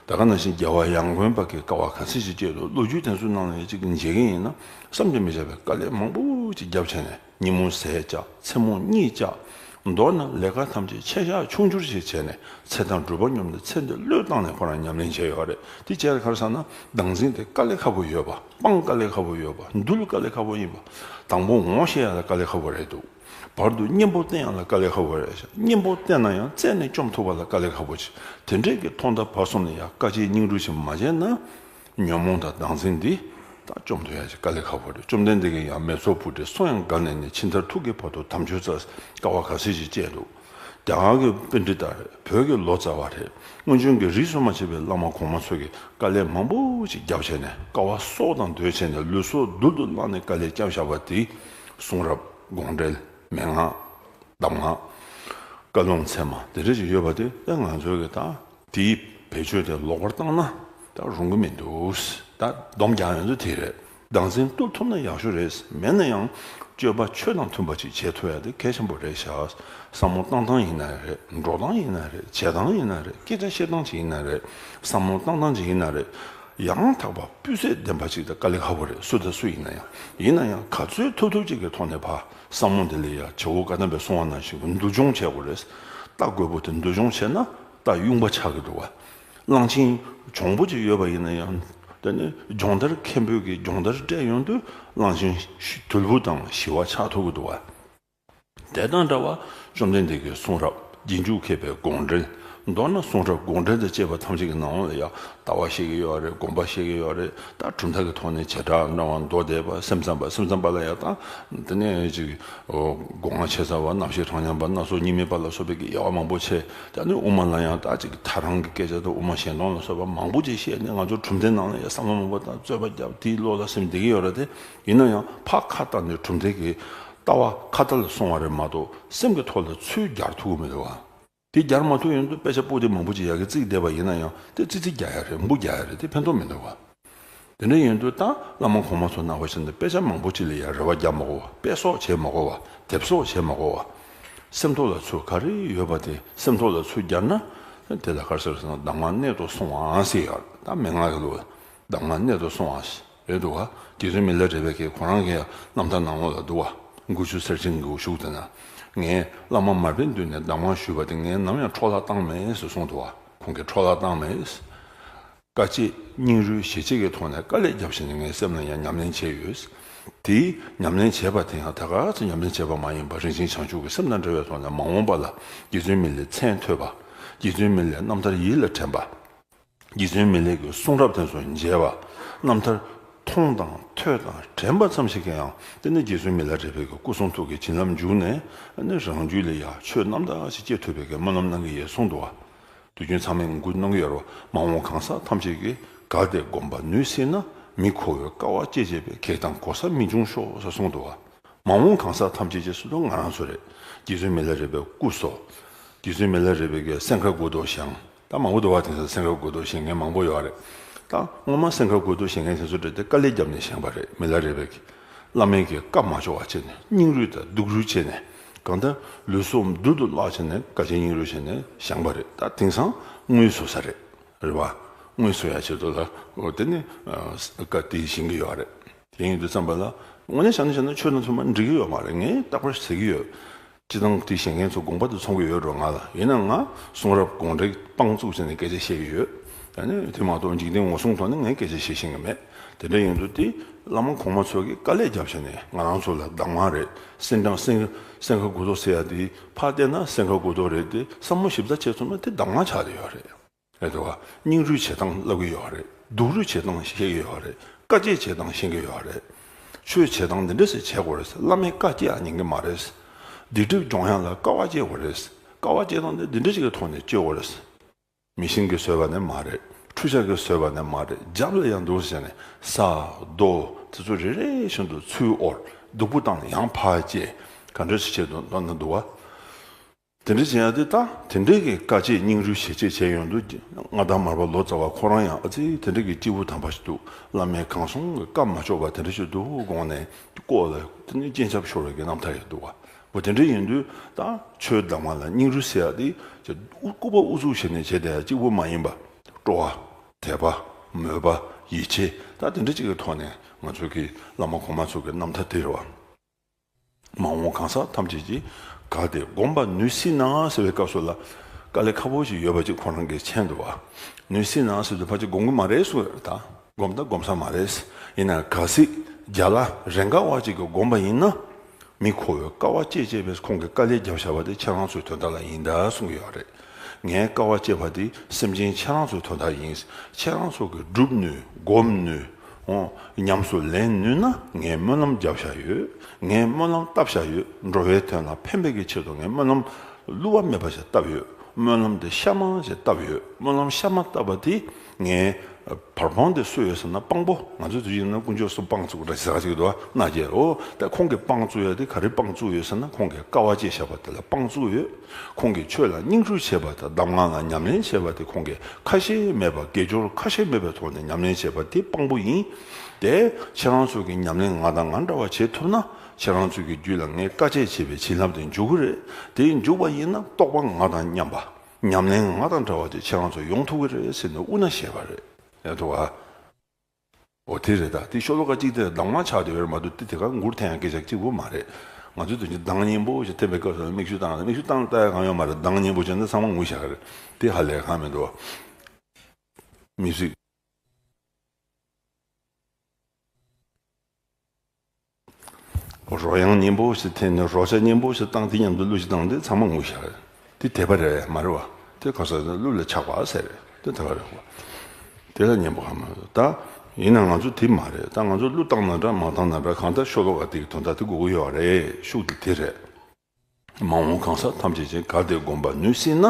ད་ག་ནང་བཞིན་རྒྱལ་བ་ཡང་དགོན་པ་གི་དཀའ་བ་ག་ཚོད་ཅིག་སྤྱད་འདུག། ལོ་རྒྱུས་དེ་ཚོའི་ནང་ལ་ཡང་ཅིག་མཇལ་གི་ཡིན་ན་བསམ་གྱིས་མི་ཁྱབ་པའི་དཀའ་ལས་མང་པོ་ཅིག་བརྒྱབ་བྱས་ནས་ཉིན་མོ་ཟས་བཅག་མཚན་མོ་གཉིད་བཅག། མདོར་ན་ལས་ཀ་ཐམས་ཅད་ཆད་བཞག་ཆུང་བསྒྱུར་ཅིག་བྱས་ནས་ཚེ་དང་སྒྲུབ་པ་སྙོམས་ནས་ཚེ་འདི་བློས་བཏང་ནས་ཁོ་རང་ཉམས་ལེན་བྱས་ཡོད་རེད། དེ་བྱས་ལ་ག་རེ་ཟེར་ན་བདག་འཛིན་དེ་དཀའ་ལས་ཁག་པོ་ཡོད་པ། སྤང་དཀའ་ལས་ཁག་པོ་ཡོད་པ། འདུལ་དཀའ་ལས་ཁག་པོ་ཡིན་པ། དང་པོ་ངོ་ཤེས་ཡ་ལ་དཀའ་ལས་ཁག་པོ་རེད་འདུག། བར་དུ་གཉེན་པོ་བསྟེན་ཡ་ལ་དཀའ་ལས་ཁག་པོ་རེད་ཤག། གཉེན་པོ་བསྟེན་ན་ཡང་རྩད་ནས་བཅོམ་ཐུབ་པ་ལ་དཀའ་ལས་ཁག་པོ་ཅིག། དེ་འདྲས་ཀྱི་ཐོག་མཐའ་བར་གསུམ་ནས་ཡང་དཀའ་སྤྱད་སྙིང་རུས་ཅིག་མ་བྱས་ན། ཉོན་མོངས་དང་བདག་འཛིན་འདི་ད་བཅོམ་ཐུབ་ཡ་ཅིག་དཀའ་ལས་ཁག་པོ་རེད། བཅོམ་ལྡན་འདས་ཀྱིས་ཡང་མེ་ཚོགས་སྤུ་གྲིས་སོ་ཡང་བརྒལ་ནས་ནི་ཕྱི་མཐར་ཐུག་གི་བར་དུ་དམ་ཆོས་རྩ་དཀའ་བ་ག་ཚོད་ཅིག་སྤྱད་འདུག། རྒྱ་གར་གྱི་པཎྜི་ཏ་རེད། བོད་ཀྱི་ལོ་ཙཱ་བ་རེད། སྔོན་བྱོན་གྱི་རིས་སུ་མ་ཆད་པའི་བླ་མ་གོང་མ་ཚོ་གིས་དཀའ་ལས་མང་པོ་ཅིག་བརྒྱབ་བྱས་ནས་དཀའ་བ་སྲོག་དང་བསྡོས་བྱས་ནས་ལུས་སྲོག་རྡུལ་དུ་བླངས་ནས་དཀའ་ལས་བརྒྱབ་བཞག་པ་དེ་གསུང་རབ་དགོངས་འགྲེལ་མན་ངག་གདམས་ངག་བཀའ་ལུང་ཚད་མ་དེ་འདྲ་ཅིག་ཡོད་པ་དེ་ད་ང་ཚོའི་གི་ད་དེའི་བེད་སྤྱོད་དེ་ལོག་པར་བཏང་ན་ད་རུང་གི་མི་འདུག། ད་སྡོམ་རྒྱག་ཡོང་དུས་དེ་རེད། བདག་འཛིན་གཏོར་ཐུབ་ན་ཡག་ཤོས་རེད། མེད་ན་ཡང་སྤྱོད་པ་ཆོས་དང་མཐུན་པ་ཅིག་བྱེད་ཐུབ་ཡ་དེ་གལ་ཆེན་པོ་རེད་ཤག། བསམ་བློ་བཏང་སྟངས་ཡིན་ན་རེད། འགྲོ་སྟངས་ཡིན་ན་རེད། བྱེད་སྟངས་ཡིན་ན་རེད། སྐད་ཆ་བཤད་སྟངས་ཅིག་ཡིན་ན་རེད། བསམ་བློ་བཏང་སྟངས་ཅིག་ཡིན་ན་རེད། ཡང་དག་པ་སྤུས་ཚད་ལྡན་པ་ཅིག་དང་དཀའ་ལས་ཁག་པོ་རེད། སུ་དང་སུ་ཡིན་ན་ཡང་། ཡིན་ན་ཡང་ག་ཚོད་ཐུབ་ཐུབ་ཅིག་གི་ཐོག་ནས་ཕར་བསམ་བློ་དེ་ལ་ཡ་ཇོ་བོ་བཀའ་གདམས་པས་གསུངས་པ་ནང་བཞིན་གྱི་མདོ་སྦྱོང་བྱེད་དགོས་རེད། རྟ་རྒོད་པོ་དེ་མདོ་སྦྱོང་བྱས་ན་རྟ་གཡུང་པ་ཆགས་ཀྱི་འདུག་བ། གླང་ཆེན་གྱོང་པོ་ཅིག་ཡོད་པ་ཡིན་ན་ཡང་། དེ་ནི་སྦྱོང་བརྡར་མཁན་པོས་ཀྱི་སྦྱོང་བརྡར་སྤྲད་ཡོང་དུས་གླང་ཆེན་དུལ་པོ་དང་ཞི་བ་ཆགས་ཐུབ་ཀྱི་འདུག་བ། དེ་དང་འདྲ་བ་བཅོམ་ལྡན་འདས་ཀྱི་གསུང་རབ་རྗེས་འཇུག་མཁས་པའི་དགོངས་འགྲེལ། མདོར་ན་གསུང་རབ་དགོངས་འགྲེལ་དང་བཅས་པ་ཐམས་ཅད་ཀྱི་ནང་ལ་ཡང་ལྟ་བ་བཤད་ཀྱི་ཡོད་རེད། དགོངས་པ་བཤད་ཀྱི་ཡོད་རེད། ད་གྲུབ་མཐའ་གི་ཐོག་ནས་བྱེ་བྲག་སྨྲ་བ་མདོ་སྡེ་པ་སེམས་ཙམ་པ་སེམས་ཙམ་པ་ལ་ཡང་ད་དེ་ནས་ཅིག་སྒོ་ལྔ་ཆེ་ས་པ་རྣམ་ཤེས་གྲངས་མཉམ་པ་སྣ་ཚོགས་གཉིས་མེད་པ་ལ་སོགས་པའི་གི་དབྱེ་བ་མང་པོ་ཕྱེ། ད་ནི་དབུ་མ་ལ་ཡང་ད་ཅིག་ཐལ་རང་གི་སྐད་ཆ་དང་དབུ་མ་གཞན་སྟོང་ལ་སོགས་པ་མང་པོ་ཅིག་བཤད་ནས་ང་ཚོ་གྲུབ་མཐའི་ནང་ལ་ཡང་བསམ་བློ་མང་པོ་དང་རྩོད་པ་བརྒྱབ་དེའི་བློ་ལ་སེམས་བདེ་གི་ཡོད་རེད་དེ། ཡིན་ན་ཡང་ཕར་ཁ་བཏང་ནས་གྲུབ་མཐའི་གི་ ལྟ་བ་ཁ་ཏ་ལ་སོང་བ་རེད་མ་གཏོགས་སེམས་ཀྱི་ཐོག་ལ་ཚུར་སྦྱར་ཐུབ་ཀྱི་མི་འདུག་བ། དེ་སྦྱར་མ་ཐུབ་ཡོང་དུས་དཔེ་ཆ་པོ་ཏི་མང་པོ་ཅིག་ཡ་གི་བརྩིགས་བསྡད་པ་ཡིན་ན་ཡང་དེ་ཙི་ཙི་རྒྱག་ཡ་རེད། འབུ་རྒྱག་ཡ་རེད། དེ་ཕན་ཐོགས་མི་འདུག་བ། དེ་འདྲ་ཡིན་དུས་ད་བླ་མ་གོང་མ་ཚོ་ནང་བ་བཞིན་དུ་དཔེ་ཆ་མང་པོ་ཅིག་ལ་ཡ་རེ་བ་རྒྱག་མ་དགོས་བ། དཔེ་སོགས་བྱེད་མ་དགོས་བ། དེབ་སོགས་བྱེད་མ་དགོས་བ། སེམས་ཐོག་ལ་ཚུར་ག་རེ་ཡོད་པ་དེ་སེམས་ཐོག་ལ་ཚུར་སྦྱར་ན་དེ་ལ་ག་རེ་ཟེར་ཟེར་ན་གདམས་ངག་གནད་དུ་སོང་བའང་ཟེར་ཡ་རེད། ད་མན་ངག་གི་ལུགས་གདམས་ངག་གནད་དུ་སོང་བ་རེད་འདུག་བ། རྗེ་བཙུན་མི་ལ་རས་པའི་གི་ཁོ་རང་གི་ཡང་རྣམ་ཐར་ནང་ལོགས་ལ་འདུག་བ། མགུར་ཆུ་གསེར་ཆེན་གྱི་གཞུག་དེ་ན། ངས་བླ་མ་མར་པའི་མདུན་ནས་གདམས་ངག་ཞུས་པ་དེ་ངས་ནམ་ཡང་འཕྲོ་བརླག་བཏང་མེད་ཟེར་གསུངས་འདུག་བ། ཁོང་གིས་འཕྲོ་བརླག་བཏང་མེད། དཀའ་སྤྱད་སྙིང་རུས་ཞེ་གཅིག་གི་ཐོག་ནས་དཀའ་ལས་བརྒྱབ་བྱས་ནས་ངའི་སེམས་ལ་ཡང་ཉམས་ལེན་བྱས་ཡོད། དེའི་ཉམས་ལེན་བྱས་པ་དེ་ཡང་ད་ག་ཚོད་ཉམས་ལེན་བྱས་པ་མ་ཡིན་པར་རིན་ཆེན་བྱང་ཆུབ་ཀྱི་སེམས་དང་འབྲེལ་བའི་ཐོག་ནས་མ་འོངས་པ་ལ་རྗེ་བཙུན་མི་ལའི་མཚན་ཐོས་པ། རྗེ་བཙུན་མི་ལའི་རྣམ་ཐར་ཡིད་ལ་དྲན་པ། རྗེ་བཙུན་མི་ལའི་གི་གསུང་རབ་དེ་ཚོ་མཇལ་བ། རྣམ་ཐར་མཐོང་དང་ཐོས་དང་དྲན་པ་ཙམ་ཞིག་གིས་ཡང་དེ་ནི་རྗེ་བཙུན་མི་ལ་རས་པའི་གི་སྐུ་གསུང་ཐུགས་ཀྱི་བྱིན་རླབས་འཇུག་ནས་ནི་རང་རྒྱུད་ལ་ཡང་ཆོས་རྣམ་དག་ཞིག་སྐྱེ་ཐུབ་པའི་གི་སྨོན་ལམ་གནང་གི་ཡོད་གསུངས་འདུག་བ། དུས་རྒྱུན་ཚང་མས་འགུག་གནང་གི་ཡོད་རེད་བ། མ་འོངས་གང་ཟག་ཐམས་ཅད་ཀྱིས་གལ་ཏེ་སྒོམ་པ་ནུས་སྲིད་ན། མི་ཁོ་བོས་དཀའ་བ་སྤྱད་བྱས་པས་གེགས་དང་གོལ་ས་མི་འབྱུང་ཤོག་ཟེར་གསུངས་འདུག་བ། མ་འོངས་གང་ཟག་ཐམས་ཅད་ཅེས་སུ་དང་ང་རང་ཚོ་རེད། རྗེ་བཙུན་མི་ལ་རས་པའི་སྐུ་སོགས། རྗེ་བཙུན་མི་ལ་རས་པའི་གི་སེང་ཁ་དགུ་ཐོག་བཞེངས། ད་མང་པོ་འདུག་བ། དེང་སང་སེང་ཁ་དགུ་ཐོག་བཞེངས་མཁན་མང་པོ་ཡོད་རེད། ད་སྔོན་མ་སེང་ཁ་དགུ་ཐོག་བཞེངས་མཁན་དེ་ཚོ་རེད་དེ་དཀའ་ལས་བརྒྱབ་ནས་བཞེངས་པ་རེད། མི་ལ་རས་པའི་གི་བླ་མའི་གི་བཀའ་མ་ལྕོགས་པ་བྱས་ནས་སྙིང་རུས་དང་སྡུག་རུས་བྱས་ནས་གང་ལྟར་ལུས་སྲོག་རྡུལ་དུ་བརླག་བྱས་ནས་དཀའ་སྤྱད་སྙིང་རུས་བྱས་ནས་བཞེངས་པ་རེད། ད་དེང་སང་དངུལ་བཟོ་ས་རེད། རེད་བ། དངུལ་བཟོ་ཡ་ཆེད་དུ་ལ་འོ་དེ་ནི་བཀའ་དེ་བཞེངས་གི་ཡོད་རེད། དེ་ཡིན་དུས་ཙམ་པ་ལ་དངོས་གནས་བྱས་ན་བྱས་ན་ཆོས་དང་མཐུན་པ་འགྲིག་གི་ཡོད་མ་རེད། ངས་རྟག་པར་ཟེར་གི་ཡོད། སྤྱི་བཏང་དེ་བཞེངས་མཁན་ཚོ་དགོངས་པ་དེ་ཚོམ་གི་ཡོད་འགྲོ། ང་ལ་ཡིན་ན་ང་གསུང་རབ་དགོངས་འགྲེལ་དཔང་བཙུགས་བྱས་ནས་སྐད་ཆ་བཤད་གི་ཡོད། ད་ནི་དེ་མ་གཏོགས་འཇིག་རྟེན་ངོ་སྲུང་ཐོག་ནས་ངས་སྐད་ཆ་བཤད་ཤེས་གི་མེད། དེ་འདྲ་ཡིན་དུས་དེ་བླ་མ་གོང་མ་ཚོ་གིས་དཀའ་ལས་བརྒྱབ་བྱས་ནས་ང་རང་ཚོ་ལ་གདམས་ངག་རེད། སེང་སེང་སེང་ཁ་དགུ་ཐོག་ཟེར་ཡ་དེ་ཕར་བལྟས་ན་སེང་ཁ་དགུ་ཐོག་རེད་དེ་བསམ་བློ་ཞིབ་ཚགས་བྱས་ཚུགས་ན་དེ་གདམས་ངག་ཆགས་བསྡད་ཡོད་རེད། རེད་དོ། སྙིང་རུས་བྱེད་སྟངས་བསླབ་ཀྱི་ཡོད་རེད། སྡུག་རུས་བྱེད་སྟངས་ཤེས་ཀྱི་ཡོད་རེད། དཀའ་སྤྱད་བྱེད་སྟངས་ཤེས་ཀྱི་ཡོད་རེད། ཆོས་བྱེད་སྟངས་འདི་འདྲ་ཞིག་བྱེད་དགོས་རེད། བླ་མའི་བཀའ་བཅག་ཉན་གྱི་མ་རེད། སྡིག་སྒྲིབ་སྦྱོང་ཡག་ལ་དཀའ་བ་སྤྱད་དགོས་རེད། དཀའ་བ་སྤྱད་སྟངས་འདི་འདི་འདྲ་ཞིག་གི་ཐོག་ནས་སྤྱོད་དགོས་རེད། མི་ཤིང་གིས་བཟོས་པ་ནི་མ་རེད། འཕྲུལ་ཆས་ཀྱིས་བཟོས་པ་ནི་མ་རེད། རྒྱབ་ལ་ཡང་འདུག་ཟེར་ནས་ས་རྡོ་དེ་ཚོ་རེ་རེ་བཞིན་དུ་ཚུར་དབོར། སྡུག་པོ་བཏང་ནས་ཡང་ཕར་བཅད། ག་འདྲ་ཞིག་བྱེད་དུ་འདོད་ན་འདུག་བ། དེ་འདྲ་བྱེད་ཡ་དེ་ད་དེ་འདྲའི་གི་དཀའ་སྤྱད་སྙིང་རུས་ཞེ་སྤྱད་བྱས་ཡོང་དུས་མངའ་བདག་མར་པ་ལོ་ཙཱ་བ་ཁོ་རང་ཡང་ཨ་ཙི་དེ་འདྲའི་གི་སྐྱེས་བུ་དམ་པ་ཞིག་འདུག་བླ་མའི་གང་གསུང་གི་བཀའ་མ་ལྕོགས་པ་དེ་འདྲ་ཞིག་འདུག་དགོངས་ནས་ལྐོག་ལ་དེ་ནས་སྤྱན་ཆབ་ཤོར་བའི་གི་རྣམ་ཐར་ཡང་འདུག་བ། འོ་དེ་འདྲ་ཡིན་དུས་ད་ཆོས་གདམས་ངག་ལ་སྙིང་རུས་ཟེར་ཡ་དེ་སྐུད་པ་ཨུ་ཚུགས་བྱས་ནས་བྱས་བསྡད་ཡ་གཅིག་པུ་མ་ཡིན་པ། སྤྲོ་བ། དད་པ། མོས་པ། ཡིད་ཆེས། ད་དེ་འདྲ་གཅིག་གི་ཐོག་ནས་ང་ཚོ་གི་བླ་མ་གོང་མ་ཚོ་གི་རྣམ་ཐར་དེ་རེད་བ། མ་འོངས་གང་ཟག་ཐམས་ཅད་ཀྱིས་གལ་ཏེ་སྒོམ་པ་ནུས་སྲིད་ན་ཟེར་བའི་སྐབས་སུ་ལ་དཀའ་ལས་ཁག་པོ་ཞིག་ཡོད་པ་ཅིག་ཁོ་རང་གིས་མཁྱེན་འདུག་བ། ནུས་སྲིད་ན་ཟེར་དུས་ཕལ་ཆེར་སྒོམ་གྱི་མ་རེད་གསུངས་ཡོད་རེད་ད། སྒོམ་ད་སྒོམ་ས་མ་རེད། ཡིན་ན་གལ་སྲིད་རྒྱ་ལ་རེ་འགའ་བ་ཅིག་གིས་སྒོམ་པ་ཡིན་ན། མི་ཁོ་བོས་དཀའ་བ་སྤྱད་སྤྱད་པས་ཁོང་གིས་དཀའ་ལས་བརྒྱབ་བཞག་པ་དེ་ཁྱེད་རང་ཚོའི་དོན་དག་ལ་ཡིན་ད་གསུང་གི་ཡོད་རེད། ངས་དཀའ་བ་སྤྱད་པ་དེ་སེམས་ཅན་ཁྱེད་རང་ཚོའི་དོན་དག་ཡིན། ཁྱེད་རང་ཚོ་གིས་སྒྲུབ་ནུས་སྒོམ་ནུས། འོ། ཉམས་སུ་ལེན་ནུས་ན་ངས་སྨོན་ལམ་བརྒྱབ་བཞག་ཡོད། ངས་སྨོན་ལམ་བཏབ་བཞག་ཡོད། འགྲོ་བའི་དོན་ལ་ཕན་པའི་གི་ཆེད་དུ་ངས་སྨོན་ལམ་བསླུ་བ་མེད་པ་ཞིག་བཏབ་ཡོད། སྨོན་ལམ་དེ་གཤའ་མ་ཞིག་བཏབ་ཡོད། སྨོན་ལམ་གཤའ་མ་བཏབ་པ་དེ་ངས་བར་སྤང་དེ་སུ་ཡོད་ཟེར་ན་དཔང་པོ། ང་ཚོ་དུས་རྒྱུན་ན་དཀོན་མཆོག་གསུམ་དཔང་བཙུགས་ར་ཟེར་ཅིག་འདུག་བ། མནའ་བསྐྱལ་རོ། ད་ཁོང་གིས་དཔང་བཙུགས་ཡོད་དེ་ག་རེ་དཔང་བཙུགས་ཡོད་ཟེར་ན་ཁོང་གིས་དཀའ་བ་སྤྱད་བཞག་པ་དེ་ལ་དཔང་བཙུགས་ཡོད། ཁོང་གིས་ཆོས་ལ་སྙིང་རུས་བྱས་པ་དང་གདམས་ངག་ལ་ཉམས་ལེན་བྱས་པ་དེ་ཁོང་གིས་ཁ་ཞེ་མེད་པ་དགེ་སྦྱོར་ཁ་ཞེ་མེད་པའི་ཐོག་ནས་ཉམས་ལེན་བྱས་པ་དེ་དཔང་པོ་ཡིན། དེ་ཁྱེད་རང་ཚོ་གི་ཉམས་ལེན་ང་དང་ང་འདྲ་བ་བྱེད་ཐུབ་ན་ཁྱེད་རང་ཚོ་གི་རྒྱུད་ལ་ངས་དཀའ་སྤྱད་བྱས་པའི་བྱིན་རླབས་དེ་འཇུག་གི་རེད། དེ་འཇུག་པ་ཡིན་ན་རྟོགས་པ་ང་དང་མཉམ་པ། ཉམས་ལེན་ང་དང་འདྲ་བ་དེ་ཁྱེད་རང་ཚོ་ཡོང་ཐུབ་ཀྱི་རེད་ཟེར་ནས་དབུ་མནའ་བཞེས་པ་རེད། ཡ་ཐུབ་ཨ། འོ་དེ་རེད་ད། དེ་ཤོ་ལོ་ཀ་གཅིག་དེ་གདམས་ངག་ཆགས་བསྡད་ཡོད་རེད་མ་གཏོགས་དེ་དེ་ག་མགུར་འཐེན་ཡག་སྐད་ཆ་གཅིག་པོ་མ་རེད། ང་ཚོས་དོན་གྱི་གདངས་སྙན་པོ་ཞིག་འཐེན་པའི་སྐབས་སུ་མིག་ཆུ་བཏང་ནས་མིག་ཆུ་བཏང་ལྟ་ཡག་གང་ཡོད་མ་རེད། གདངས་སྙན་པོ་བྱས་ན་ཚང་མ་ངུ་བཞག་གི་རེད། དེ་ཧ་ལས་གང་མི་འདུག་མི་སྲིད། རོ་ཡང་སྙན་པོ་ཞིག་འཐེན་ནས་རོ་ཆ་སྙན་པོ་ཞིག་བཏང་དེ་མཉམ་དུ་གླུ་ཞིག་བཏང་དེ་ཚང་མ་ངུ་ཤག་དེ་དད་པ་རེད་མ་རེད་བ། དེ་ག་ས་གླུ་ལ་ཆགས་པ་ཟེར་རེད། དེ་དད་པ་རེད་བ། དེ་ལ་སྙན་པོ་ཧ་མ་རེད་ད། ཡིན་ན་ང་ཚོ་དེ་མ་རེད་ད། ང་ཚོ་གླུ་བཏང་ན་འདྲ་མ་བཏང་ན་འདྲ་གང་ལྟར་ཤོ་ལོ་ཀ་དེ་གི་དོན་དག་དེ་དགོས་ཀྱི་ཡོད་རེད། ཤུགས་དེ་དེ་རེད། མ་འོངས་གང་ཟག་ཐམས་ཅད་ཀྱིས་གལ་ཏེ་སྒོམ་པ་ནུས་སྲིད་ན།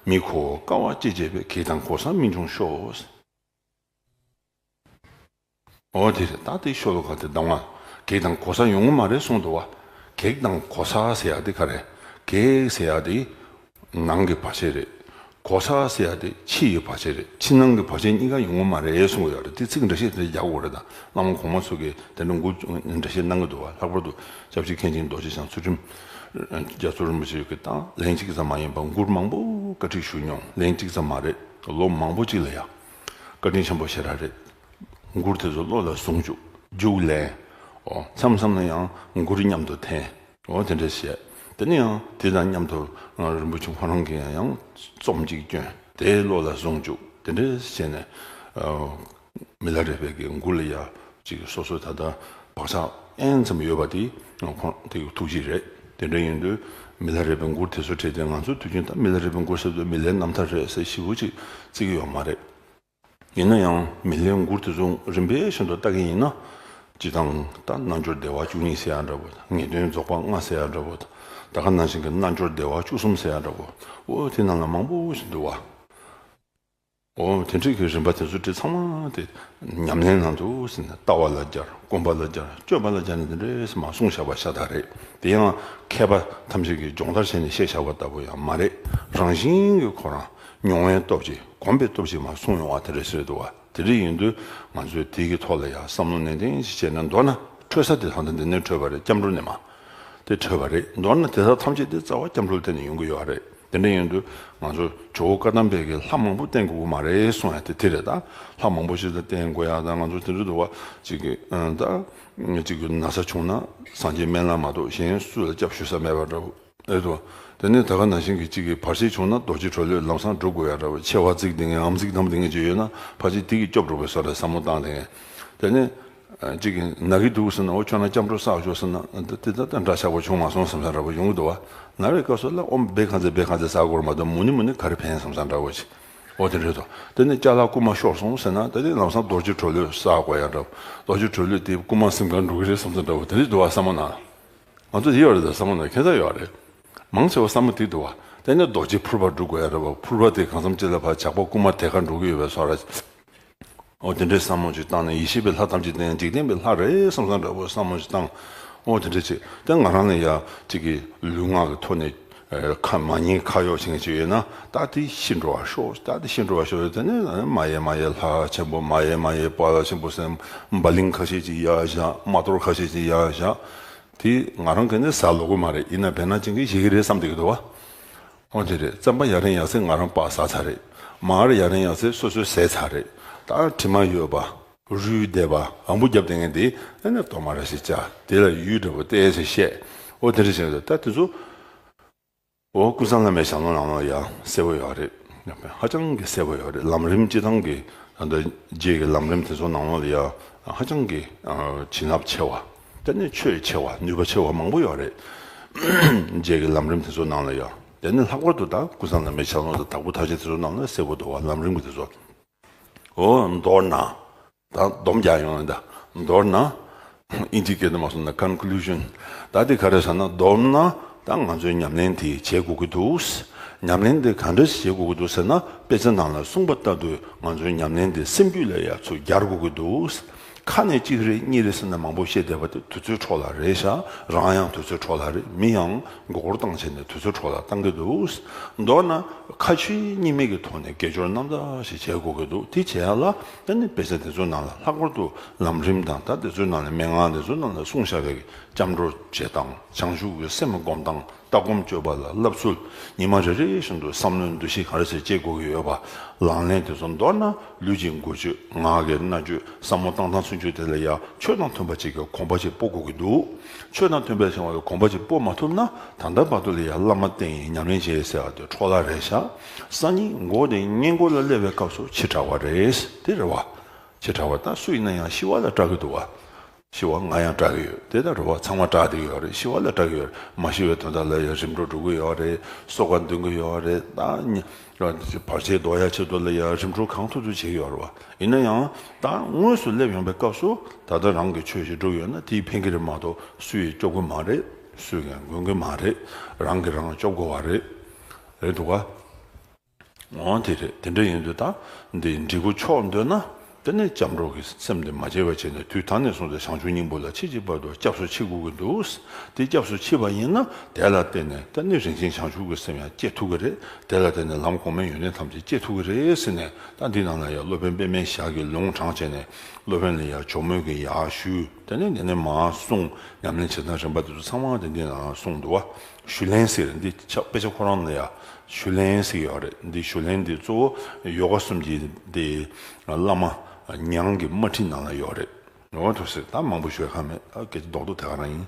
མི་ཁོ་བོ་དཀའ་བ་སྤྱད་བྱས་པས་གེགས་དང་གོལ་ས་མི་འབྱུང་ཤོག་འོ་དེ་རེད། ད་དེ་ཤོ་ལོ་ཀ་དེ་གདམས་ངག་གེགས་དང་གོལ་ས་ཡོང་གི་མ་རེད་གསུངས་འདུག་བ། གེགས་དང་གོ་ས་ཟེར་ཡག་དེ་ག་རེ། གེགས་ཟེར་ཡག་དེ་ནང་གི་བར་ཆད་རེད། གོ་ས་ཟེར་ཡག་དེ་ཕྱི་ཡི་བར་ཆད་རེད། ཕྱི་ནང་གི་བར་ཆད་གཉིས་ཀ་ཡོང་གི་མ་རེད་གསུང་གི་ཡོད་རེད། དེ་ཚིག་འགྲེལ་བཤད་དེ་རྒྱག་དགོས་རེད། ད་བླ་མ་གོང་མ་ཚོ་གིས་དེ་འདྲ་མགུར་འགྲེལ་བཤད་གནང་གི་འདུག་བ། ལྷག་པར་དུ་སྐྱབས་རྗེ་མཁན་ཆེན་རྡོ་རྗེ་འཆང་ཚུལ་ཁྲིམས་རྒྱ་མཚོ་རིན་པོ་ཆེ་གིས་ད་ལན་གཅིག་ཙམ་མ་ཡིན་པར་མགུར་མང་པོ་བཀའ་ཁྲིད་ཞུས་མྱོང་། ལན་གཅིག་ཙམ་མ་རེད། ལོ་མང་པོ་གཅིག་ལ་ཡ། བཀའ་དྲིན་ཆེན་པོ་ཞེ་དྲག་རེད། མགུར་དེ་ཚོ་བློ་ལ་བཟུང་བཅུག་རྒྱུགས་ལེན། ཨོ། མཚམས་མཚམས་ལ་ཡང་མགུར་མཉམ་དུ་འཐེན། ཨོ། དེ་འདྲ་བྱས། དེ་ནས་ཡང་དེ་དང་མཉམ་དུ་ཨ་རིན་པོ་ཆེ་ཁོ་རང་གིས་ཡང་རྩོམ་ཅིག་བསྐྱོན། དེ་བློ་ལ་བཟུང་བཅུག་དེ་འདྲ་བྱས་ནས། ཨ། མི་ལ་རས་པའི་གི་མགུར་ལ་ཡ་ཅིག་སོ་སོ་ད་ལྟ་བག་ཆགས་ཨེན་ཙམ་ཡོད་པ་དེ་ཁོང་དེ་གི་ཐུགས་རྗེ་རེད། དེ་འདྲ་ཡིན་དུས་མི་ལ་རས་པའི་མགུར་དེ་ཚོ་བྲིས་ཏེ། ང་ཚོ་དུས་རྒྱུན་ད་མི་ལ་རས་པའི་མགུར་ཟེར་དུས་མི་ལའི་རྣམ་ཐར་རེད་ཟེར་ཞེ་པོ་ཅིག་བརྩི་གི་ཡོད་མ་རེད། ཡིན་ན་ཡང་མི་ལའི་མགུར་དེ་ཚོ་རིམ་པས་བཞིན་དུ་ལྟ་གི་ཡིན་ན། སྤྱིར་བཏང་ད་རྣལ་འབྱོར་བདེ་བ་བཅུ་གཉིས་ཟེར་ཡག་འདྲ་པོ། ངེས་དོན་རྫོགས་པ་ལྔ་ཟེར་ཡག་འདྲ་པོ། ད་ག་ནང་བཞིན་གྱི་རྣལ་འབྱོར་བདེ་བ་བཅུ་གསུམ་ཟེར་ཡག་འདྲ་པོ། འོ། དེ་ནང་ལ་མང་པོ་ཞིག་འདུག་བ། འོ། དེ་འདྲའི་གི་རིམ་པ་དེ་ཚོ་བྲིས་ཚང་མ་དེ་ཉམས་ལེན་ནང་དུ་ཟིན་ནས་ལྟ་བ་ལ་སྦྱར། སྒོམ་པ་ལ་སྦྱར། སྤྱོད་པ་ལ་སྦྱར་ནས་དེ་འདྲས་མར་གསུངས་བཞག་པ་ཤ་སྟག་རེད། དེ་ཡང་མཁས་པ་ཐམས་ཅད་ཀྱིས་སྦྱོང་བརྡར་བྱས་ནས་བཤད་བཞག་པ་ལྟ་བུ་ཡང་མ་རེད། རང་བཞིན་གྱིས་ཁོ་རང་མྱོང་བའི་སྟོབས་ཀྱིས། གོམས་པའི་སྟོབས་ཀྱིས་མར་གསུངས་ཡོང་བ་དེ་འདྲས་ཟེར་འདུག་བ། དེ་འདྲ་ཡིན་དུས་ང་ཚོས་དེ་གི་ཐོག་ལ་ཡང་བསམ་བློ་ནན་ཏན་ཞིག་བྱས་ནས། མདོར་ན་འཕྲོད་ས་དེ་ད་ལྟ་འདི་ནས་འཕྲོས་པ་རེད། སྐྱབས་འགྲོ་ནས་མར། དེ་འཕྲོས་པ་རེད། མདོར་ན་དེ་དག་ཐམས་ཅད་དེ་རྩ་བ་སྐྱབས་འགྲོ་ལ་བརྟེན་ནས་ཡོང་གི་ཡོད་རེད། དེ་འདྲ་ཡིན་དུས་ང་ཚོ་ཇོ་བོ་བཀའ་གདམས་པའི་གི་ལྷ་མང་པོ་བསྟེན་དགོས་ཀྱི་མ་རེད་གསུང་ཡག་དེ་དེ་རེད། ད་ལྷ་མང་པོ་ཞིག་ལ་བསྟེན་དགོས་ཡག་ད་ང་ཚོ་དེ་འདྲ་འདུག་བ། གཅིག་གི་ཨ་ད་གཅིག་གི་ན་ཚ་བྱུང་ན་སངས་རྒྱས་སྨན་བླ་མ་གཏོགས་གཞན་སུ་ལ་སྐྱབས་ཞུ་ས་མེད་པ་འདྲ་པོ་རེད་དོ། དེ་ནས་ད་ག་ནང་བཞིན་གྱི་གཅིག་གི་བར་ཆད་བྱུང་ན་རྡོ་རྗེ་གྲོ་ལོད་ལམ་སང་སྒྲུབ་དགོས་ཡག་འདྲ་པོ། མཆེ་བ་གཙིགས་བསྡད་མཁན་ཨམ་གཙིགས་བསྡམས་བསྡད་མཁན་ཅིག་ཡོད་ན་ཕལ་ཆེར་དེ་གིས་སྐྱོབ་འགྲོ་བའི་བཟོ་འདྲ་བསམ་བློ་བཏང་བསྡད་མཁན། དེ་ནས་ཨ་གཅིག་གིས་ན་གི་འདུག་ཟེར་ན། འོ། ཁྱོད་རང་སྐྱབས་འགྲོ་བསགས་ཤོག་ཟེར་ན། ཨ་ད་དེ་ད་ད་འདྲ་ཆགས་པ་བྱུང་མ་སོང་བསམ་ས་འདྲ་པོ་ཡོང་གི་འདུག་བ། ན་བའི་སྐབས་སུ་ལ་ཨོཾ་བཻ་ཥ་ཛྱེ་བཻ་ཥ་ཛྱེ་བསགས་དགོས་རེད་མ་གཏོགས་མུ་ནེ་མུ་ནེ་ག་རེ་ཕན་བསམ་ས་འདྲ་པོ་ཅིག་འོ། དེ་འདྲ་འདུག་དེ་ནས་ཅ་ལག་རྐུ་མ་ཤོར་སོང་ཟེར་ན། དེ་ནས་ལམ་སང་རྡོ་རྗེ་གྲོ་ལོད་བསགས་དགོས་ཡག་འདྲ་པོ། རྡོ་རྗེ་གྲོ་ལོད་དེ་རྐུ་མ་ཟིན་ག་འགྲོ་གི་རེད་བསམ་ས་འདྲ་པོ་དེ་འདྲ་འདུག་བ། བསམ་བློ་ནང་ང་ཚོ་ཡོད་རེད། ད་བསམ་བློ་ནང་ཁྱད་མཚར་ཡོད་རེད། མང་ཆེ་བ་བསམ་བློ་དེ་འདུག་བ། དེ་ནས་རྡོ་རྗེ་ཕུར་པ་སྒྲུབ་དགོས་ཡག་འདྲ་པོ། ཕུར་པ་དེ་གང་འཚམ་ཅིག་ལ་ཕར་ཇག་པ་རྐུ་མ་དེད་ག་འགྲོ་གི་ཡོད་པའི་བཟོ་འདྲ། འོ། དེ་འདྲའི་བསམ་བློ་ཅིག་བཏང་ནས། ཡེ་ཤེས་པའི་ལྷ་ཐམས་ཅད་དེ་ཡང་འཇིག་རྟེན་པའི་ལྷ་རེད་བསམ་བསམ་འདྲ་པོ་བསམ་བློ་ཅིག་བཏང་། འོ། དེ་འདྲ་ཅིག་དེ་ང་རང་ལ་ཡ་གཅིག་གི་ལུས་ངག་གི་ཐོག་ནས་ཨ་ཁ་མ་ཉན་ཁ་གཡོག་བྱེད་མཁན་ཅིག་ཡོད་ན། ད་དེ་ཤི་འགྲོ་བར་ཤོག་ད་དེ་ཤི་འགྲོ་བར་ཤོག་དེ་ནས་མ་ཡེ་མ་ཡེ་ལྷ་ཆེན་པོ། མ་ཡེ་མ་ཡེ་པཱ་ལགས་ཆེན་པོ་ཟེར་བ་ལིང་ཁ་ཤས་ཅིག་ཡར་བཞག་མ་གཏོར་ཁ་ཤས་ཅིག་ཡར་བཞག་དེ་ང་རང་གིས་ནི་ཟ་ལོག་གི་མ་རེད། ཡིན་ན་བེར་ནག་ཅན་གྱིས་བཞེས་ཀྱི་རེད་བསམ་བསྡད་ཀྱི་འདུག་བ། འོ། དེ་རེད། རྩམ་པ་ཡ་རེ་ཡ་ཟེར་ང་རང་པགས་ཟ་ཚར་རེད། མར་ཡ་རེ་ཡ་ཟེར་སོ་སོས་ཟས་ཚར་རེད། ད་དྲི་མ་ཡོད་པ། རུལ་བསྡད་པ། ཨམ་བུ་བརྒྱབ་བསྡད་མཁན་དེ་ཨ་ནི་གཏོར་མ་ར་ཞིག་བཅག་དེ་ལ་ཡུལ་འདྲ་པོ་བལྟས་ཟེར་བཤད། འོ། དེ་འདྲ་བྱས་ད་དེ་ཚོ། འོ། ཀུན་བཟང་བླ་མའི་ཞལ་ལུང་ནང་ལ་ཡང་གསལ་པོ་ཡོད་རེད། ཧ་ཅང་གི་གསལ་པོ་ཡོད་རེད། ལམ་རིམ་སྤྱི་བཏང་གི། ད་ལྟ་རྗེས་ཀྱི་ལམ་རིམ་དེ་ཚོ་ནང་ལོགས་ལ་ཡང་ཧ་ཅང་གི་ཨ་བྱིན་རླབས་ཆེ་བ། དེ་ནས་ཆོས་ཆེ་བ། ནུས་པ་ཆེ་བ་མང་པོ་ཡོད་རེད། རྗེས་ཀྱི་ལམ་རིམ་དེ་ཚོ་ནང་ལ་ཡང་། དེ་ནས་ལྷག་པར་དུ་ད་ཀུན་བཟང་བླ་མའི་ཞལ་ལུང་དང་དྭགས་པོ་ཐར་ཆེན་དེ་ཚོ་ནང་ལ་གསལ་པོ་འདུག་བ། ལམ་རིམ་གྱི་དེ་ཚོ། འོ། མདོར་ན། ད་སྡོམ་རྒྱག་ཡོང་ཡིན་ད། མདོར་ན། ཨིན་ཇིའི་སྐད་དུ་མ་སོང་ན་ཀོན་ཀུ་ལུ་ཤན། ད་དེ་ག་རེ་ཟེར་ན། མདོར་ན་ད་ང་ཚོའི་ཉམས་ལེན་དེ་བྱེད་དགོས་ཀྱི་འདུག་ཉམས་ལེན་དེ་ག་འདྲ་ཞིག་བྱེད་དགོས་ཀྱི་འདུག་ཟེར་ན། དཔེ་ཆ་ནང་ལ་གསུངས་པ་ལྟར་དུ་ང་ཚོའི་ཉམས་ལེན་དེ་སེམས་རྒྱུད་ལ་ཡ་ཚུར་སྦྱར་དགོས་ཀྱི་འདུག་ཁ་ནས་གཅིག་རེ་གཉིས་རེ་ཟེར་ནས་མང་པོ་བཤད་བསྡད་པ་དེ་དུས་ཚོད་འཕྲོ་བརླག་རེད་ཤག་རང་ཡང་དུས་ཚོད་འཕྲོ་བརླག་རེད། མི་ཡང་མགོ་སྐོར་བཏང་བྱས་ནས་དུས་ཚོད་འཕྲོ་བརླག་བཏང་གི་འདུག་མདོར་ན་ཁ་ཆོས་གཉིས་མེད་ཀྱི་ཐོག་ནས་དགེ་སྦྱོར་རྣམ་དག་ཞིག་བྱེད་དགོས་ཀྱི་འདུག་དེ་བྱེད་ཡ་ལ་ད་ནི་དཔེ་ཆ་དེ་ཚོའི་ནང་ལ། ལྷག་པར་དུ་ལམ་རིམ་དང་། ད་དེ་ཚོའི་ནང་ལ་མན་ངག་དེ་ཚོའི་ནང་ལ་གསུངས་བཞག་པའི་སྐྱབས་འགྲོ་བྱེད་སྟངས། བྱང་ཆུབ་ཀྱི་སེམས་སྒོམ་སྟངས། ལྟ་སྒོམ་སྤྱོད་པ་ལ་བསླབ་ཚུལ། ཉི་མ་རེ་རེ་བཞིན་དུ་བསམ་བློའི་འདུ་ཤེས་ག་རེ་ཟེར་སྐྱེ་དགོས་ཀྱི་ཡོད་པ། ལག་ལེན་དེ་ཚོ། མདོར་ན་ལུས་ཀྱི་འགུལ་སྐྱོད། ངག་གི་སྨྲ་བརྗོད། བསམ་བློ་བཏང་སྟངས་ཚུན་ཆོད་དེ་ལ་ཡ་ཆོས་དང་མཐུན་པ་ཅིག་གི་གོམས་པ་ཅིག་སྤོ་དགོས་ཀྱི་འདུག་ཆོས་དང་མཐུན་པའི་བྱ་བ་ལ་གོམས་པ་ཅིག་སྤོ་མ་ཐུབ་ན། ད་ལྟ་བར་དུ་ལ་ཡ་བླ་མ་བསྟེན་ཡིན། ཉམས་ལེན་བྱེད་ཟེར་བ་དེ་འཕྲོ་བརླག་རེད་ཤག་སང་ཉིན་མགོ་དེ་སྔས་མགོ་ལ་སླེབས་པའི་སྐབས་སུ་ཕྱི་དྲགས་པ་རེད། དེ་རེད་བ། ཕྱི་དྲགས་པ། ད་སུ་ཡིན་ན་ཡང་ཤི་བ་ལ་སྐྲག་གི་འདུག་བ། ཤི་བ་ང་ཡང་སྐྲག་གི་ཡོད། དེ་ལྟར་རེད་བ། ཚང་མ་སྐྲག་བསྡད་ཀྱི་ཡོད་རེད། ཤི་བ་ལ་སྐྲག་གི་ཡོད་རེད། མ་ཤི་བའི་དོན་དག་ལ་ཡང་རིམ་གྲོ་འགྲོ་གི་ཡོད་རེད། གསོལ་ཁ་འདོན་གི་ཡོད་རེད། ད་ནི་བར་ཆད་ཟློག་ཡ་ཆེད་དུ་ལ་ཡང་རིམ་གྲོ་གང་ཐུབ་ཐུབ་བྱེད་ཀྱི་ཡོད་རེད་བ། ཡིན་ན་ཡང་ད་དངོས་སུ་སླེབས་ཡོང་པའི་སྐབས་སུ། ད་ལྟ་རང་གིས་ཆོས་ཞིག་སྒྲུབ་ཡོད་ན་དེས་ཕན་གྱི་རེད་མ་གཏོགས་སུ་ཡིས་སྐྱོབ་གི་མ་རེད། སུས་ཀྱང་མགོན་གྱི་མ་རེད། རང་གིས་རང་སྐྱོབ་དགོས་པ་རེད། རེད་འདུག་ག་འོ། དེ་རེད། དེ་འདྲ་ཡིན་དུས་ད་འདི་འབྲས་བུ་མཆོག་འདོད་ན། དེ་ནས་སྐྱབས་འགྲོ་གི་སེམས་དེ་མ་བརྗེད་པ་བྱས་ནས་དུས་ད་ནས་བཟུང་སྟེ་བྱང་ཆུབ་སྙིང་པོ་ལ་ཕྱིན་ཅི་ཕྱིར་དུ་སྐྱབས་སུ་མཆི་དགོས་ཀྱི་འདུག་དེ་སྐྱབས་སུ་མཆི་བ་ཡིན་ན་དེ་ལ་བརྟེན་ནས་དེ་ནས་རིན་ཆེན་བྱང་ཆུབ་ཀྱི་སེམས་ཡང་སྐྱེ་ཐུབ་ཀྱི་རེད། དེ་ལ་བརྟེན་ནས་ལམ་གོང་མའི་ཡོན་ཏན་ཐམས་ཅད་སྐྱེ་ཐུབ་ཀྱི་རེད་ཟེར་ནས། ད་འདི་ནང་ལ་ཡང་སློབ་དཔོན་པདྨའི་ཞྭ་གིས་ལུང་དྲངས་བྱས་ནས་སློབ་དཔོན་ལ་ཡང་ཇོ་མོས་ཀྱིས་ཡར་ཞུས། དེ་ནས་དེ་ནས་མར་གསུངས། ཉམས་ལེན་བྱེད་སྟངས་རིམ་པ་དེ་ཚོ་ཚང་མ་དེ་འདི་ནང་གསུངས་འདུག་བ། ཞུ་ལན་ཟེར་འདི་ཆ་དཔེ་ཆ་ཁོ་རང་ལ་ཡང་ཞུ་ལན་ཟེར་ཡོད་རེད། འདི་ཞུ་ལན་འདི་གཙོ་བོ་ཡོ་ག་གསུམ་གྱི་འདི་བླ་མ་ཉང་གི་དམར་ཁྲིད་ནང་ལ་ཡོད་རེད། འོ་ཐུགས་སྲས་ད་མང་པོ་ཞུ་ཡ་ཁག་མེད། ད་སྐད་ཆ་རྡོག་རྡོག་དེ་ག་རང་ཡིན།